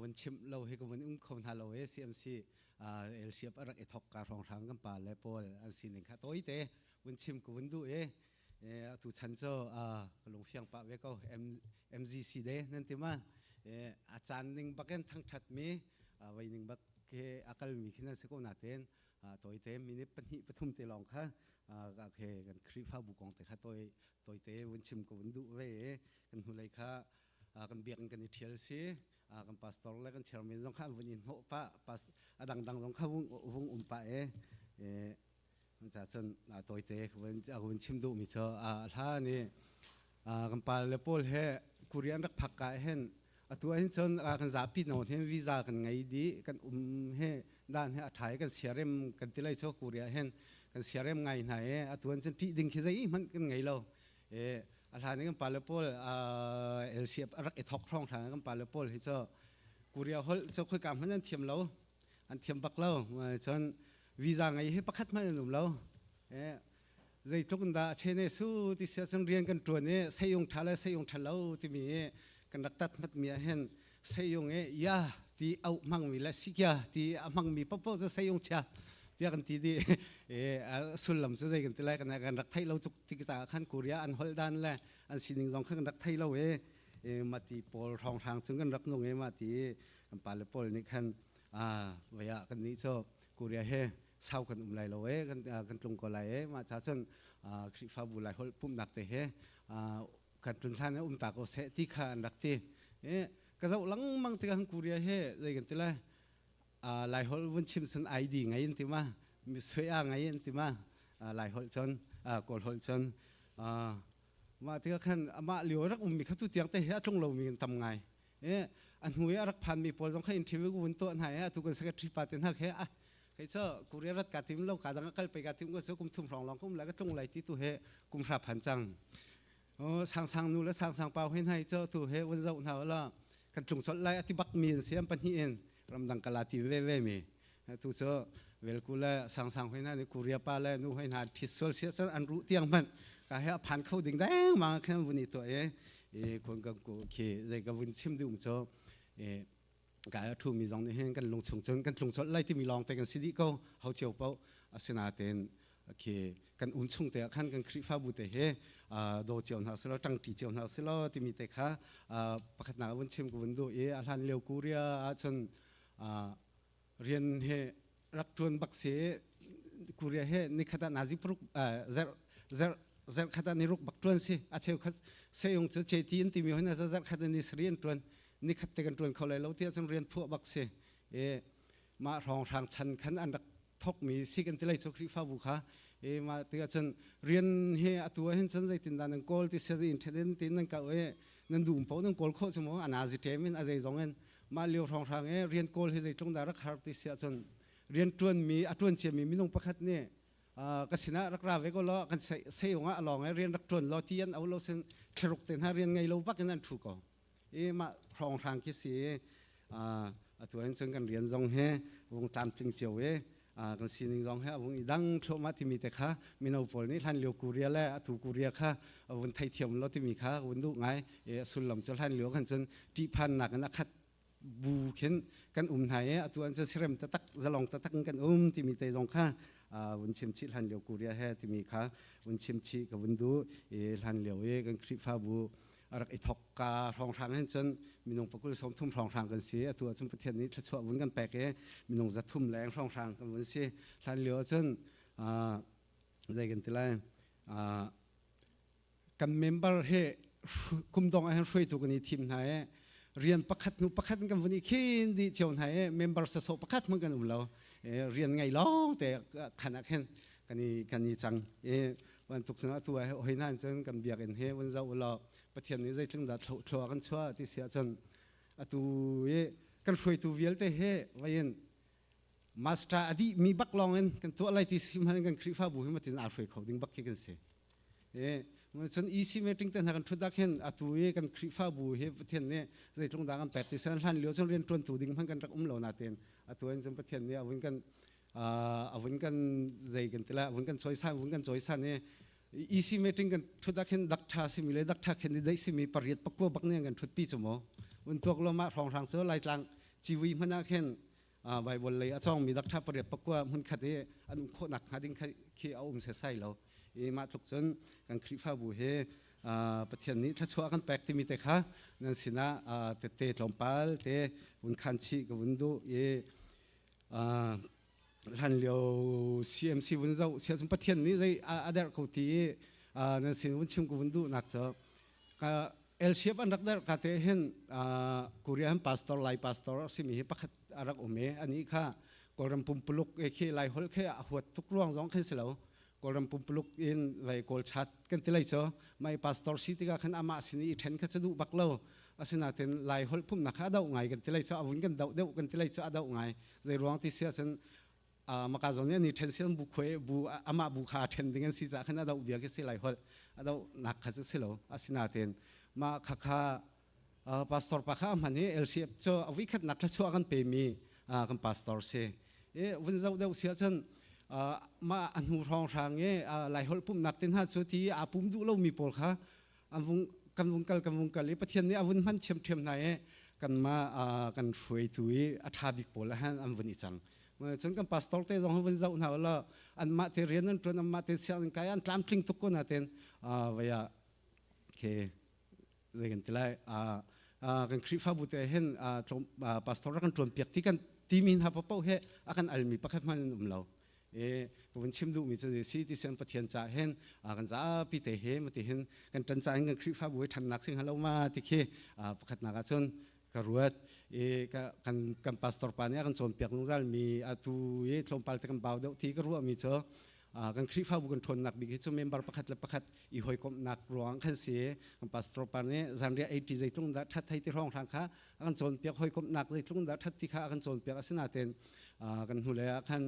vun chimh lo hi ka vun um kho hna lo i CMC LCF a rak i thok ka hrawnghrang kan pa le pawl an sining kha tawite vun chim ka vun duh i atu chan cu ka lungfiang pah ve ko. MZC de nan ti ma? A caan ning bakin thangthat mi voi ning bak ke a kal mi khi nan si ko nain tawite minute pahnih pathum te lawng kha ke kan Khrihfabu kong te kha tawi tawite vun chim ko vun duh ve. Kan hnulei kha kan biakinn kan i ṭhial si, kan pastor le kan chairman zong kha an vun i hnawh pah, a dangdang zong kha vung um pah e. Ca cun tawite vun chim duhmi cu a hla nih kan pa le pawl he Korea an rak phak ka hin atu ahhin cun kan zapi no hin visa kan ngei dih, kan um he dan he a ṭha i kan siarem kan ti lai cu. Korea hin kan siarem ngai hna i atu an cun ṭih ding khi zei hmanh kan ngei lo. A hlan i kan pa le pawl LCF a rak i thok hrawng hran kan pa le pawl hi cu Korea holh cu khoika hmanh an thiam lo, an thiam bak lo. Cun visa ngei hi pakhat hmanh an um lo. Zeitluk in dah chene su ti sia cun rian kan ṭuan i sayung ṭha le sayung ṭha lo timi i kan rak tat hmatmi ah hin sayung i ya ti auh hmangmi le sikya ti a hmangmi paohpaoh cu sayung chia tiah kan ti dih. Sullam cu zei kan ti lai, kan rak theih lo tuk tik caah khan Korea an holh dan le an sining zong kha kan rak thei lo i mati pawl hrawnghrang cun kan rak nung i mati kan pale pawl nih khan vei ah kan nih cu Korea he sau kan um lai lo e, kan tlung ko lai e. Mah ca cun Khrihfabu lai holh pumhnak te he kan tlun hlan um ta ko seh ti kha an rak ti. Ka zoh lengmang tikah Korea he zei kan ti lai, lai holh vun chim sun ID ngei an ti ma, sui a ngei an ti ma, lai holh cun Kawl holh cun. Mah tikah khan amah lio rak ummi kha tu tiang te he a tlung lomi kan tam ngai. A hnu i a rak phanmi pawl zong kha interview vun tuah hna i atu kan secretary pa te hna khe a kei cu Korea rat ka tim lo, ka dang a kal pe ka tim ko cu, kum thum hrawng lawng ka um lai, ka tlung lai ti tu he kum hra phan cang. Sang sang nu le sang sang pa he hna cu tu he vun zoh hna la kan tlung colh lai ati bak mi an si. An pahnih in ramdang kala ti ve ve mi tu cu velku le sang sang hoi hna nih Korea pa le nu hoi hna ṭhit sual sia cun an ruh tiang hmanh ka he a phan kho ding deng ma khan vun i tuah i kun kan ku khi zei ka vun chim ding cu. Kai a ṭhumi zong nih hin kan lungchung cun kan tlung colh lai timi lawng te kan si dih ko ho cio paoh. Asinain khi kan um chung te ah khan kan Khrihfabu te he daw cio hna usih law ṭangṭi cio hna usih law timi te kha pakhatnak vun chim ka vun duh i a hlan lio Korea ahcun rian he rak ṭuan bak si. Korea he nikhat ah nazi paruk zer zer zer khat ah ni ruk bak ṭuan si. A cheukhat seyung cu cheti an timi hon zer khat ni sari an ṭuan, nikhat te kan ṭuan kho lai lo ti ahcun rian phuah bak si. E mah hrawnghrang chan khan an rak thokmi si kan ti lai cu Khrihfabu kha. E mah ti ahcun rian he atu ah hin cun zeitindah nan kawl ti sia in ṭhen tin nan kau e nan dum po nan kawl khawh cu mu anazi ṭem in a zei zong in. Mah lio hrawnghrang e rian kawl hi zeitlung dah rak har ti si ahcun rian ṭuanmi a ṭuan ciami minung pakhat nih ka sinah rak ra ve ko law kan seyung ah along e rian rak ṭuan law ti an au lo sin thlaruk te hna rian ngei lo bak in an ṭhu ko. I mah hrawnghrang khi si. Atu in cun kan rian zong he vung tlamtling cio i kan sining zong he a vung i dang thluahmah timi te kha mino pawl nih hlan lio Korea le atu Korea kha vun theithiam lo timi kha vun duh ngai. Sullam cu hlan lio khan cun ṭihphannak in a khat bu khin kan um hna i atu an cun sirem taktak zalong taktak in kan um timi te zong kha vun chim chih hlan lio Korea he timi kha vun chim chih ka vun duh. I hlan lio i kan Khrihfabu a rak i thok ka hrawnghrang hin cun minung pakul 30 hrawnghrang kan si. Atu ahcun Pathian nih thluachuah vun kan pek i minung 300 leng hrawnghrang kan vun si. Hlan lio ahcun zei kan ti lai, kan member he kum dong ah hin hruaitu kan i thim hna i rian pakhat hnu pakhat kan vun i khin dih cio hna i member sasawh pakhat hmanh kan um lo. Rian ngei lawng te khan ah khin kan i cang. I bantuk cun atu ah hoi hna cun kan biakinn he vun zoh ulaw Pathian nih zeitlung dah thlua kan chuah ti si ahcun atu i kan hruaitu vialte he vain master a dih mi bak lawng in kan tuah lai ti si hmanh kan Khrihfabu hi matin aa hruai kho ding bak khi kan si. E cun EC meeting te hna kan thut dak hin atu i kan Khrihfabu hi Pathian nih zeitlung dah kan pek ti san hlan lio cun rian tuantu ding hmanh kan rak um lo nain atu in cun Pathian nih a vun kan a vun kan zei kan ti lai, a vun kan cawisan, vun kan cawisan i EC meeting kan thut ah khin dak tha simi le dak tha khin dei simi pariat pakua bak ne kan thut pi chu mo un tuak lo ma hrong hrang chu Laitlang ciwi hmana khin Bible lei a chong mi dak tha pariat pakua hmun khat i an um khawh nak hnga ding khi a um se sai lo. I mah tluk cun kan Khrihfabu he Pathian nih thluachuah kan pek timi te kha nan sinah tette tlawmpal te vun khan chih ka vun duh. I hlan lio CMC vun zoh sia cun Pathian nih zei a derh ko ti i nan sin vun chim ko vun duh nak cu ka LCF an rak derh ka te hin Korea han pastor, Lai pastor a simi hi pakhat a rak um i ani kha Kawlram pumpuluk e khi Lai holh khi a huat tuk ruang zong khin si lo. Kawlram pumpuluk in vai Kawl chat kan ti lai cu mai pastor si tikah khan amah sin i ṭhen kha cu duh bak lo. Asinain Lai holh phumnak kha a doh ngai kan ti lai cu a vun kan doh deuh kan ti lai cu a doh ngai. Zei ruang ti si ahcun maka zawn nih ani ṭhen siam bu khuai bu amah bu kha a ṭhen ding an si caah khan a doh bia khi si. Lai holh a doh nak kha cu si lo. Asinain mah kha kha pastor pa kha hman hi LCF cu a vui khatnak thluachuah kan pemi kan pastor si. E vun zoh deuh si ahcun mah a hnu hrawng hrang i Lai holh pumhnak te hna cu ti aa pum duh lomi pawl kha an vung kan vung kal kan vung kal i Pathian nih a vun hman ṭhiamṭhiam hna i kanmah kan hruaitu i a ṭha bik pawl ah han an vun i cang. Cun kan pastor te zong vun zoh hna ulaw anmah te rian an ṭuan, anmah te sianginn kai an tlamtling tuk ko nain vei ah ke zei kan ti lai, kan Khrihfabu te hin pastor rak kan ṭuan piak ti kan timi hna paoh he a kan almi pakhat hmanh an um lo. E ka vun chim duhmi cu si ti sian Pathian ca hin kan zapi te he mati hin kan ṭan ca hin kan Khrihfabu hi ṭhannak sing halo ma ti khi pakhatnak ahcun ka ruat. E kan kan pastor pa nih a kan cawnpiak zungzal mi atu i tlawmpal te kan bau deuh ti ka ruahmi cu kan Khrihfabu kan ṭhawnnak bik hi cu member pakhat le pakhat i hawikomhnak ruang khan si. Kan pastor pa nih zanriah ei ṭi zeitlung dah ṭhat hei ti hrawng hrang kha a kan cawnpiak, hawikomhnak zeitlung dah ṭhat ti kha a kan cawnpiak. Asinain kan hnulei ah khan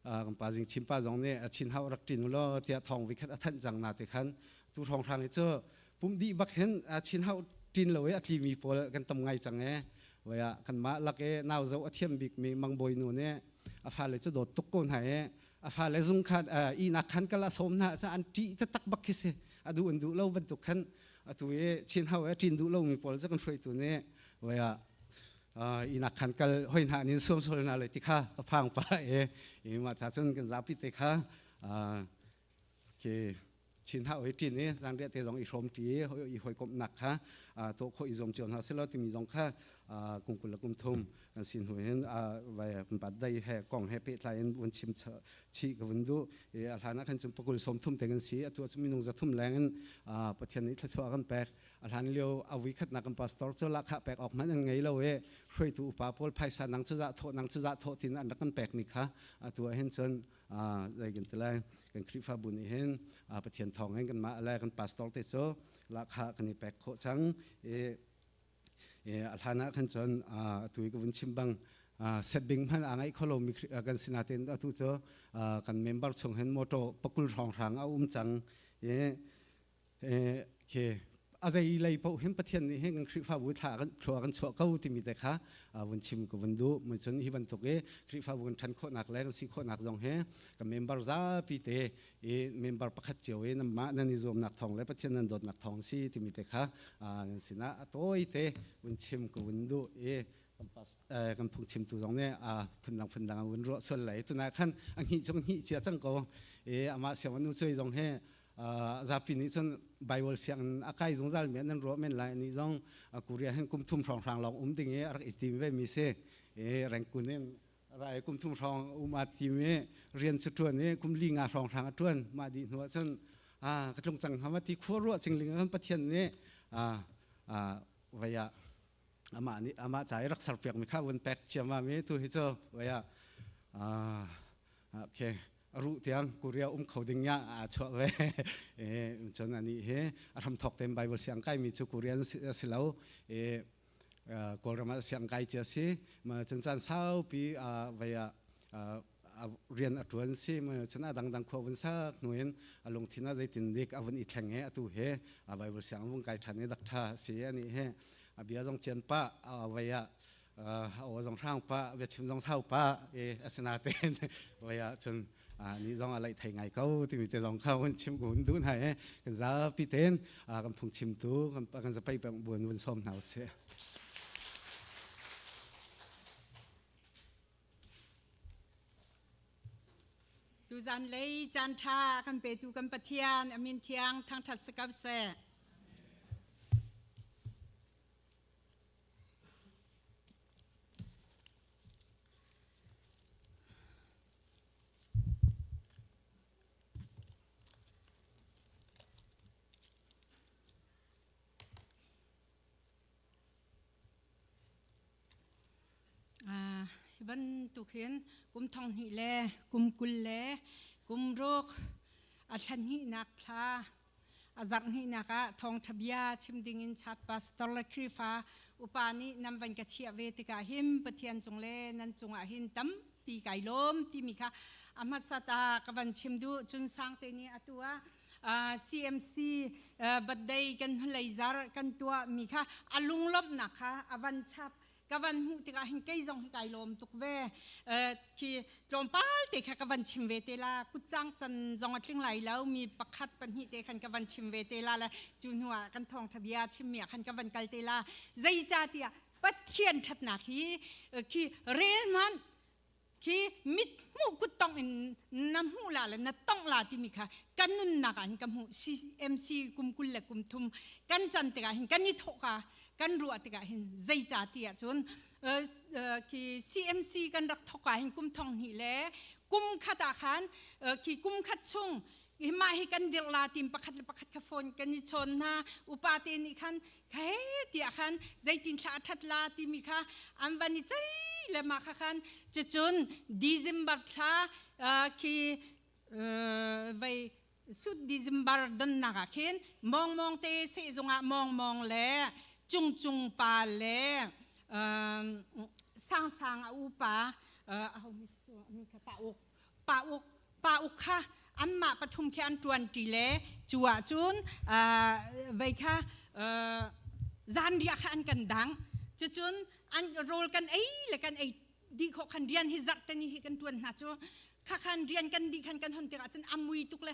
kan pa Zing Chim pa zong nih a chin hau rak ṭin ulaw tiah thawng vikhat a thanh cang na ti khan tu hrawng hrang hi cu pum dih bak hin chin hau ṭin lo i a tlimi pawl kan tam ngai cang e. Vai ah kanmah lak i nau zoh a thiam bikmi mangbawi nu nih a fale cu dawt tuk ko hna i a fale zung khan ihnak khan kal a sawm hna an ṭih taktak bak khi si. A duh an duh lo bantuk khan atu i chin hau e ṭin duh lomi pawl cu kan hruaitu nih vai ah. Inak khan kal hoi hna nin suam sol na le ti kha ka phang pa e i ma cha cun kan zapi te kha ke chin ha oi tin i zang te zong i hrom ti i hoi kom nak kha to kho i zom chion ha selo timi zong kha kum kul kum thum kan sin hu hin vai bat dai he kong he pe tlai in un chim chi ka vun du e a hlana khan chum pakul som thum te kan si atu chu minung za thum leng in Pathian nih thluachuah kan pek. A hlan lio a vui khatnak kan pastor cu lahkhah pek awk hmanh an ngei lo i hruaitu upa pawl phaisa nang cu zah thawh nang cu zah thawh tin an rak kan pek mi kha atu ah hin cun zei kan ti lai, kan Khrihfabu nih hin Pathian thawng in kanmah le kan pastor te cu lahkhah kan i pek khawh cang i a hlan ah khan cun atu i ka vun chim bang setbing hmanh aa ngaih kho lomi kan si nain atu cu kan member chung hin motor pakul hrawnghrang a um cang i khi a zei lei paoh hin Pathian nih hin kan Khrihfabu thla kan thlua kan chuah ko timi te kha vun chim ka vun duh. Mun cun hi bantuk i Khrihfabu kan ṭhan khawhnak le kan si khawhnak zong hi kan member zapi te i member pakhat cio i nanmah nan i zuamnak thawng le Pathian nan dawtnak thawng si timi te kha nan sinah a tawi te vun chim ka vun duh i kan phungchimtu zong nih phundang phundang an vun ruah sual lai. Tunah khan a hngih cu hngih cia cang ko i amah siang nu cuai zong hi zapi nih cun Bible sianginn a kai zungzal mi nan ruah men lai. Ani zong Korea hin kum thum hrawnghrang lawng um ding i a rak i tim ve mi si i Rangoon in rai kum thum hrawng um a tim i rian cu ṭuan i kum li nga hrawnghrang a ṭuan. Mah dih hnu ah cun ka tlung cang hnga ma ti khua ruah cingling ah Pathian nih vei ah amah nih amah ca i rak serpiak mi kha vun pek ciammam i tu hi cu vei ah okay ruh tiang Korea um kho ding ya a chuah ve. E cun ani hi a hram thok tem Bible siang kai mi cu Korean si lo e Kawlram ah siang kai chia si ma cun caan saupi vei ah rian a tuan si ma cun a dangdang khua vun sak hnuin a lungthin ah zeitin dik a vun i thleng e atu he a Bible siang vung kai than i dak tha si ani he a bia zong chian pa vei ah aw zong hrang pa biachim zong thau pa e asinaten vei ah cun ni zong a laih thei ngai ko timi te zong kha hun chim kun duh hna e kan zapi ten kan phung chimtu kan zapai peng buan vun som hna usih. Tuzan lei caan ṭha kan petu kan Pathian amin thiang thangṭhat si ko seh. Hi bantuk hin kum thong hnih le kum 20 le kum ruk a thla hnihnak thla A zarh hnihnak ah thawngṭha bia chim dingin chat pastor le Khrihfa upa nih nan van ka thiah ve tikah hin Pathian cung le nan cungah hin tampi kai lawm timi kha a hmasat ah ka van chim duh. Cun sangte nih atu ah CMC birthday kan hnulei zar kan tuah mi kha a lunglawmhnak kha a van chap ka van hmuh tikah hin kei zong hi kai lawm tuk ve. Khi tlawmpal te kha ka van chim ve te la, kutcang can zong a tling lai lo mi pakhat pahnih te khan ka van chim ve te la le cu hnu ah kan thawngtha bia chimmi ah khan ka van kal te la. Zeicahtiah Pathian ṭhatnak hi khi rel hmanh khi mit hmuh kuttong in na hmuh la le na tongh la timi kha kan nunnak ah hin ka hmuh. CMC kum 20 le kum thum kan can tikah hin kan i thawh ka kan ruah tikah hin zeica ti ahcun khi CMC kan rak thawk ah hin kum thong hnih le kum khat ah khan khi kum khat chung hi mah hi kan dirh la tim pakhat le pakhat kha phone kan i chawn hna. Upa te nih khan kha he tiah khan zeitin thla a ṭhat la timi kha an van i cei le ma kha khan cucun December thla khi vei sut December donnak ah khin mawng mawng te sehzung ah mawng mawng le cung cung pa le sang sang a upa aho mi kha pa uk pa uk pa uk kha anmah pathum khi an ṭuan ṭi le cu ah cun vei kha zanriah kha an kan dang. Cucun an rawl kan ei le kan ei dih khawh khan rian hi zarh te ni hi kan ṭuan hna cu. Kha khan rian kan dih khan kan hon tikah cun a mui tuk le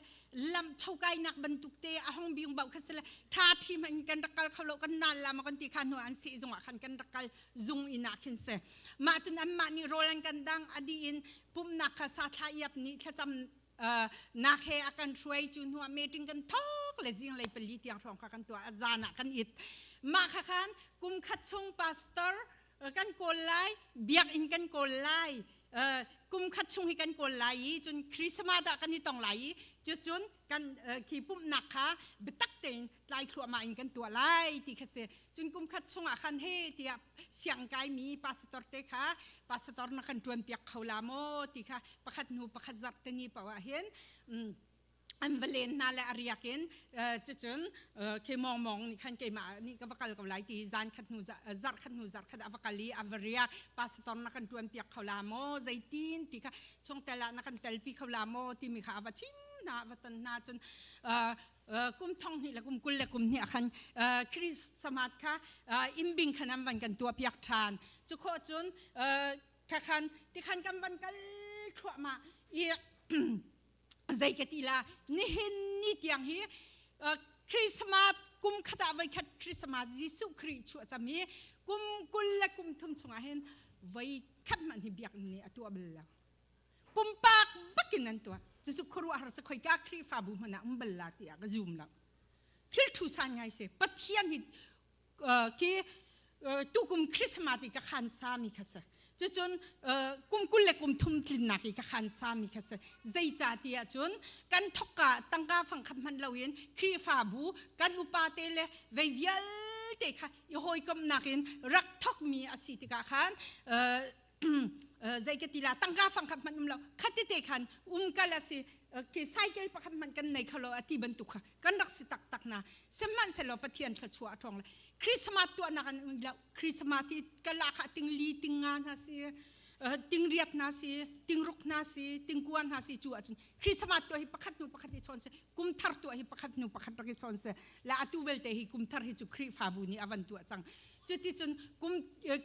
lam chokai nak bantuk te a hong biung bau kha sile tha thi man kan rak kal kho lo kan nal la ma kan ti kha hnu an si zung ah khan kan rak kal zung in ah khin se mah cun anmah nih rawl an kan dang a dih in pumnak kha sa thla iap nih thlacam nak he a kan hruai cu hnu ah meeting kan thok le zing lei pali tiang hrawng kha kan tuah a zan ah kan it mah kha khan kum khat chung pastor kan kawl lai biakinn kan kawl lai kum khat chung hi kan kawl lai i cun Christmas ah kan i tong lai i cucun kan khi pumhnak kha biatak tein tlai thluahmah in kan tuah lai ti kha si cun kum khat chungah khan he tiah siang kaimi pastor te kha pastor na kan ṭuan piak kho la maw ti kha pakhat hnu pakhat zarh te ni paoh ah hin an va len hna le a riak in cucun khi mong mong nih khan keimah nih ka va kal ko lai ti zan khat hnu zarh khat hnu zarh khat a va kal i a va riak pastor na kan ṭuan piak kho la maw zeitin ti kha chungtel ah na kan telpi kho la maw timi kha a va chim hna a va ton hna cun kum thong hnih le kum 20 le kum hnih ah khan Christmas kha imbing khan an van kan tuah piak ṭhan cu khawh cun kha khan tikhan kan van kal thluahmah i zei ka ti la nihin ni tiang hi Christmas kum khat ah voi khat Christmas Jesuh Khrih chuah cam hi kum 20 le kum thum chungah hin voi khat hmanh hi biakinn nih a tuah bal lo pumpak bakin an tuah cucu khuaruahhar sa khoi ka Khrihfabu hmanh ah um bal la tiah ka zum lo thil thu san ngai si Pathian hi khi tukum Christmas i ka khan sami kha si cucun kum 20 le kum thum tlinnak i ka khan sami kha si zeica ti ahcun kan thokka tangka fang khat hmanh loin Khrihfabu kan upa te le vei vialte kha i hawikomhnak in rak thokmi a si tikah khan zei ka ti la tangka fang khat hmanh um lo khati te khan um kal a si ke cycle pakhat hmanh kan nei kho lo a ti bantuk kha kan rak si taktak na sihmanhsehlaw Pathian thluachuah a ṭhawng le Christmas tuahnak an um lo Christmas ti ka la kha ting li ting nga hna si ting riat hna si ting ruk hna si ting kua hna si cu ahcun Christmas tuah hi pakhat hnu pakhat i chawn si kum thar tuah hi pakhat hnu pakhat rak i chawn si la atu belte hi kum thar hi cu Khrihfabu nih a van tuah cang cuticun kum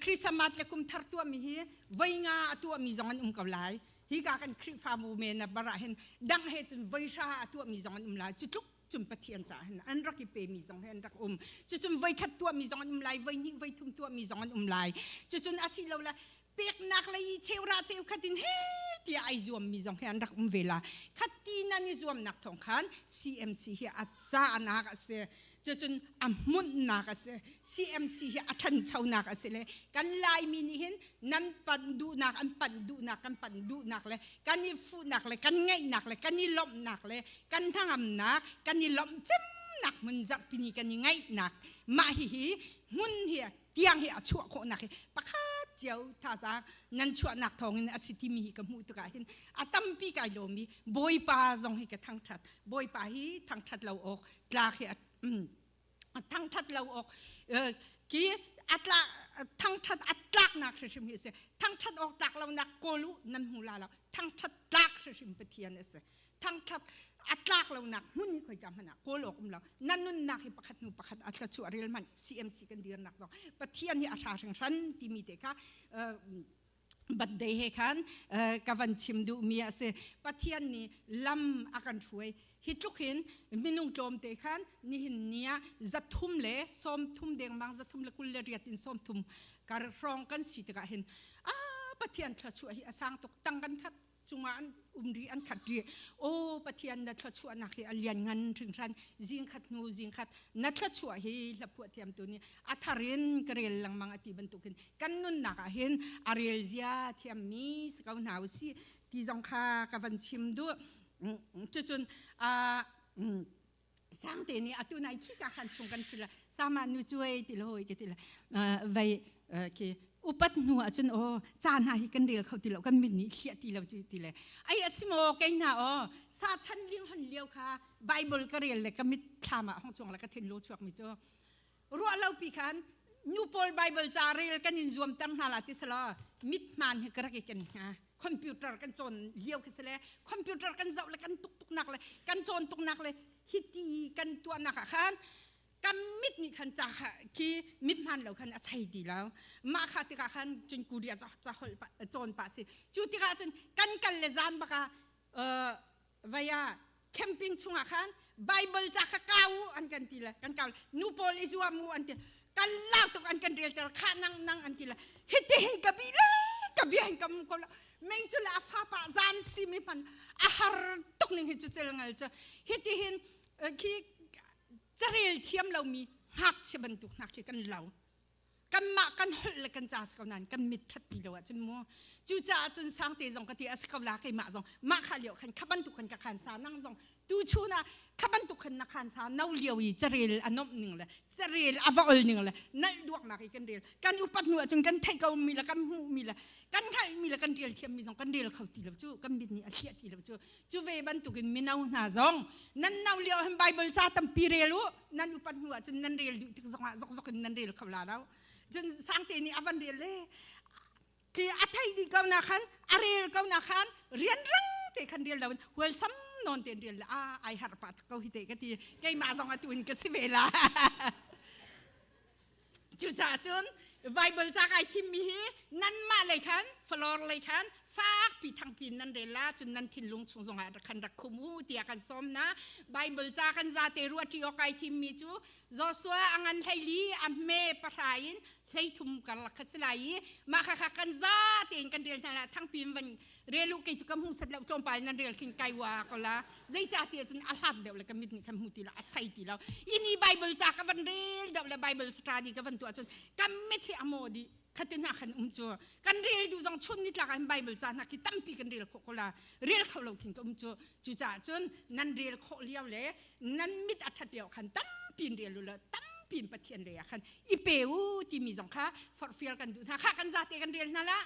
Christmas le kum thar tuahmi hi voi nga a tuahmi zong an um ko lai hi ka kan Khrihfabu men a bar ah hin dang he cun voi hra a tuahmi zong an um lai cu tluk cun Pathian caah hin an rak i pemi zong he an rak um cucun voi khat tuahmi zong an um lai voi hnih voi thum tuahmi zong an um lai cucun asi lo la peknak lei i cheura cheukhat in he tiah ai zuammi zong he an rak um ve la khat ti nan i zuamnak thawng khan CMC hi a canak a si cucun a hmunhnak a si CMC hi a ṭhanchonak a si le kan Laimi nih hin nan panh duhnak an panh duhnak kan panh duhnak le kan i fuhnak le kan ngaihnak le kan i lawmhnak le kan hnangamnak kan i lawmh cemnak hmun zarhpini kan i ngaihnak mah hihi hmun hi tiang hi a chuah khawhnak hi pakhat cio thazaang nan chuahnak thawngin a si timi hi ka hmuh tikah hin a tampi kai lawm i Bawipa zong hi ka thangṭhat Bawipa hi thangṭhat lo awk tlak hi a thangṭhat lo awk ki atla thangṭhat a tlaknak hrimhrim hi a si thangṭhat awk tlak lonak kawl u nan hmu la lo thangṭhat tlak hrimhrim Pathian a si thangṭhat a tlak lonak hmun hi khoika hmanh ah kawl awk um lo na nunnak hi pakhat hnu pakhat a thluachuah rel hmanh CMC kan dirnak zong Pathian hi a hra hringhran timi te kha birthday he khan ka van chim duhmi a si Pathian nih lam a kan hruai hi tluk hin minung tlawmte khan nihin ni ah 330 dengmang 328 in 30 kar hrawng kan si tikah hin a Pathian thluachuah hi a sang tuk tang kan khat cungah an um ri an khat ri o Pathian na thluachuahnak hi a lian ngan hringhran zing khat hnu zing khat na thluachuah hi hlaphuah thiam tu nih a thar in ka rel lengmang a ti bantukin kan nunnak ah hin a rel zia thiammi si ko hna usih ti zong kha ka van chim duh cucun sangte nih atu nai khi ka khan chung kan thila sama nu cuai ti lo hoi ke ti la vai khi upat hnu ahcun o ca hna hi kan rel kho ti lo kan mit nih hliah ti lo cu ti le ai asimo kei hna o sa chan ling hon liao kha bible ka rel le ka mit thlam ah hong chuang le ka thin lo chuak mi cu ruah lo pi khan nu pawl bible ca rel kan in zuam ter hna la ti sala mit hman hi ka rak i ken hnga computer kan cawn lio khi sile computer kan zoh le kan tuk tuk nak le kan cawn tuk nak le hiti kan tuah nak ah khan Kan mit nih khan ca kha khi mit hman lo khan a chei ti lo. Mah kha tikah khan cun Korea ca holh cawn pah si. Cu tikah cun kan kal le zan baka vaya camping chungah khan Bible ca kha kau an kan ti le kan kau nu pawl i zuam u an ti kan lau tuk an kan rel ter kha nang nang an ti le hiti hin ka bi le ka bia hin kam ko la mei cu la fa pa zan si mi hman a har tuk ning hi cu cel ngal cu hiti hin khi carel thiam lo mi ngakchia bantuk hna khi kan lo kanmah kan holh le kan ca si ko nain kan mit ṭhat ti lo ahcun mu cucaah cun sangte zong ka ti a si ko la keimah zong mah kha lio khan kha bantuk khan ka khan sa nang zong tu chun ah kha bantuk khan na khan sa no lio i carel a nomh ning le carel a va ol ning le nalh duaknak i kan rel kan upat hnu ahcun kan theih ko mi le kan hmuh mi le kan hngalh mi le kan rel thiam mi zong kan rel kho ti lo cu kan mit nih a hliah ti lo cu cu ve bantukin mino hna zong nan no lio hin Bible ca tampi rel u nan upat hnu ahcun nan rel duh tik zongah zokzok in nan rel kho la lo cun sangte nih a van rel le khi a thei dih ko na khan a rel ko na khan rianrang te khan rel lo in hualsam non ten rel le a ai har pa ko hi te ka ti keimah zong atu in ka si ve la Cucaah cun Bible ca kai thimmi hi nanmah lei khan floor lei khan fakpi thangpi in nan rel la cun nan thinlung chung zongah khan rak khum u tiah kan sawm na Bible ca kan zate ruahṭi awk kai thimmi cu Joshua a ngan hleili a hme pahra in hleithum karlak kha si lai i mah kha kha kan za tein kan rel hna la thangpi in van rel u kei cu ka hmu set lo tlawmpal nan rel khin kai wa ko la zeicahtiah cun a hlat deuh le ka mit nih khan hmu ti lo a chei ti lo ini bible ca ka van rel deuh le bible study ka van tuah cun ka mit hi a maw dih khatin ah khan um cu kan rel duh zong chun nitlak ah bible ca hna khi tampi kan rel khawh ko la rel kho lo khin ka um cu cucaah cun nan rel khawh lio le nan mit a that lio khan tampi in rel u la tampi in pathian lei ah khan i pe u timi zong kha forhfial kan duh hna kha kan zate kan rel hna la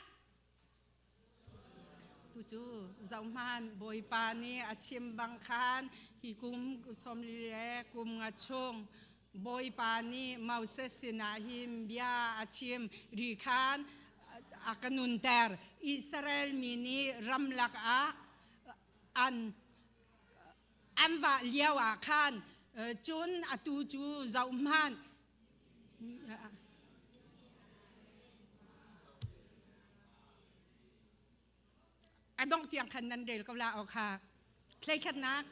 Tucu zohhmanh Bawipa nih a chim bang khan hi kum 40 le kum nga chung Bawipa nih Moses sinah hin bia a chim ri khan a ka nunter. Israel mi nih ramlak ah an an vah lio ah khan cun atu cu zohhmanh A dongh tiang khan nan rel ko la aw kha. Thleikhatnak.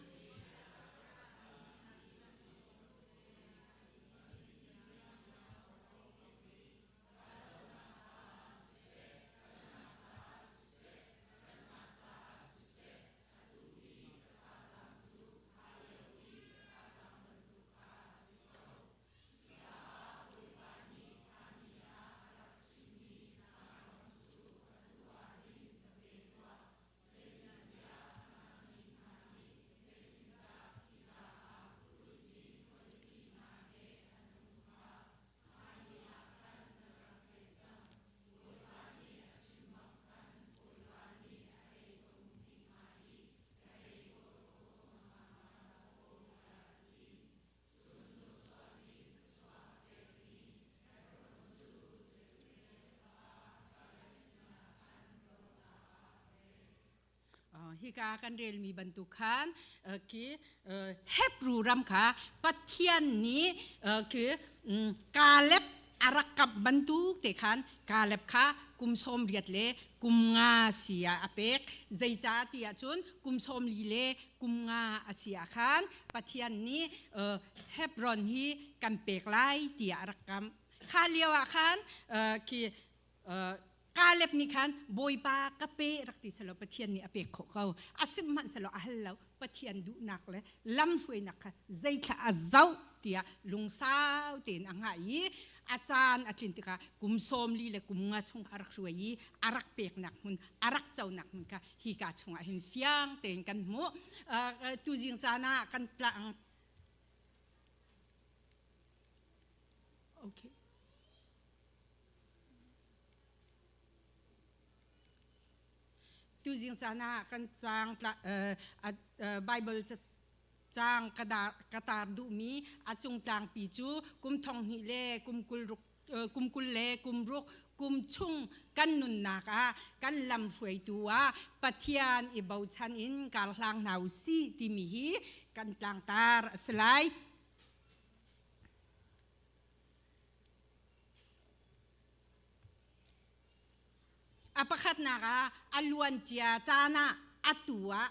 Hika kan relmi bantuk khan khi Hebrew ram kha Pathian nih khi Kaleb a rak kamh bantuk te khan Kaleb kha kum 80 le kum nga si ah a pek. Zeicah ti ahcun kum 40 le kum nga a si ah khan Pathian nih Hebron hi kan pek lai tiah a rak kamh. Kha lio ah khan khi Kaleb nih khan Bawipa ka pe rak ti selaw Pathian nih a pek khawh ko. A sihmanhsehlaw a hal lo. Pathian duhnak le lamhruainak kha zeithla a zoh tiah lungsau tein a hngah i a caan a tlin tikah kum 40 le kum nga chung a rak hruai i a rak peknak hmun a rak conak hmun kha hika chungah hin fiang tein kan hmuh. Tuzing caan ah kan tlang Okay. Tuzing caan ah kan caang Bible caang ka tar duhmi a cung tlangpi cu kum thong hnih le kum kul ruk kum kul le kum ruk kum chung kan nunnak ah kan lamhruaitu ah Pathian i bochan in kar hlang hna u sih timi hi kan tlangtar a si lai. A pakhatnak ah a luancia caan ah atu ah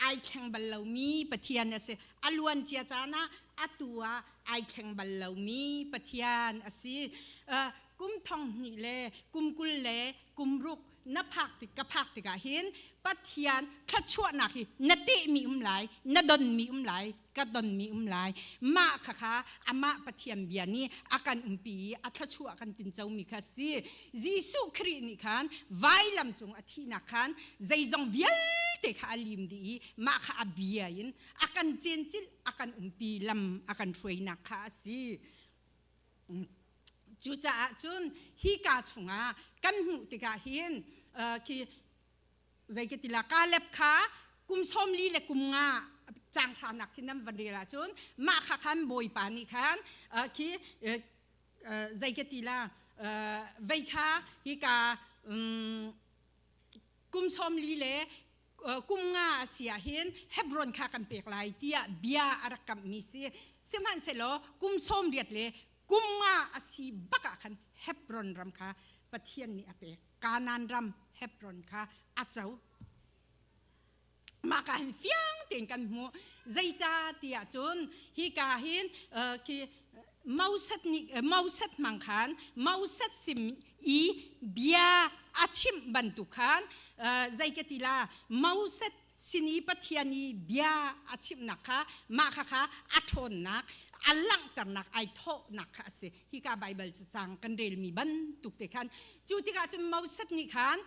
ai thleng bal lomi Pathian a si. A luancia caan ah atu ah ai thleng bal lomi Pathian a si. Kum thong hnih le kum 20 le kum ruk na phak tik ka phak tikah hin Pathian thluachuahnak hi na tehmi um lai, na donmi um lai, ka donmi um lai. Mah khakha amah Pathian bia nih a kan umpi i a thluachuah kan tincomi kha si. Jesuh Khrih nih khan vailam cung a thihnak khan zeizong vialte kha a lim dih i mah kha a bia in a kan cencilh, a kan umpi lam a kan hruainak kha a si. Cucaah cun hika chungah kan hmuh tikah hin khi zei ka ti la Kaleb kha kum 43 le kum nga cang hranak khi nan van rel ahcun mah kha khan Bawipa nih khan khi zei ka ti la vei kha hika kum 40 le kum nga a si ah hin Hebron kha kan pek lai tiah bia a rak kamhmi si. Sihmanhsehlaw kum 80 le kum nga a si bak ah khan Hebron ram kha Pathian nih a pek. Kanaan ram Hebron kha a co. Mah ka hin fiang tein kan hmuh. Zeicah tiah cun hika hin khi Moses nih Moses hmang khan Moses sim i bia a chimh bantuk khan zei ka ti la Moses sin i Pathian i bia a chimhnak kha mah kha kha a ṭhawnnak a langhternak ai thawhnak kha a si hika Baibal cacang kan relmi bantuk te khan cu tikah cun Moses nih khan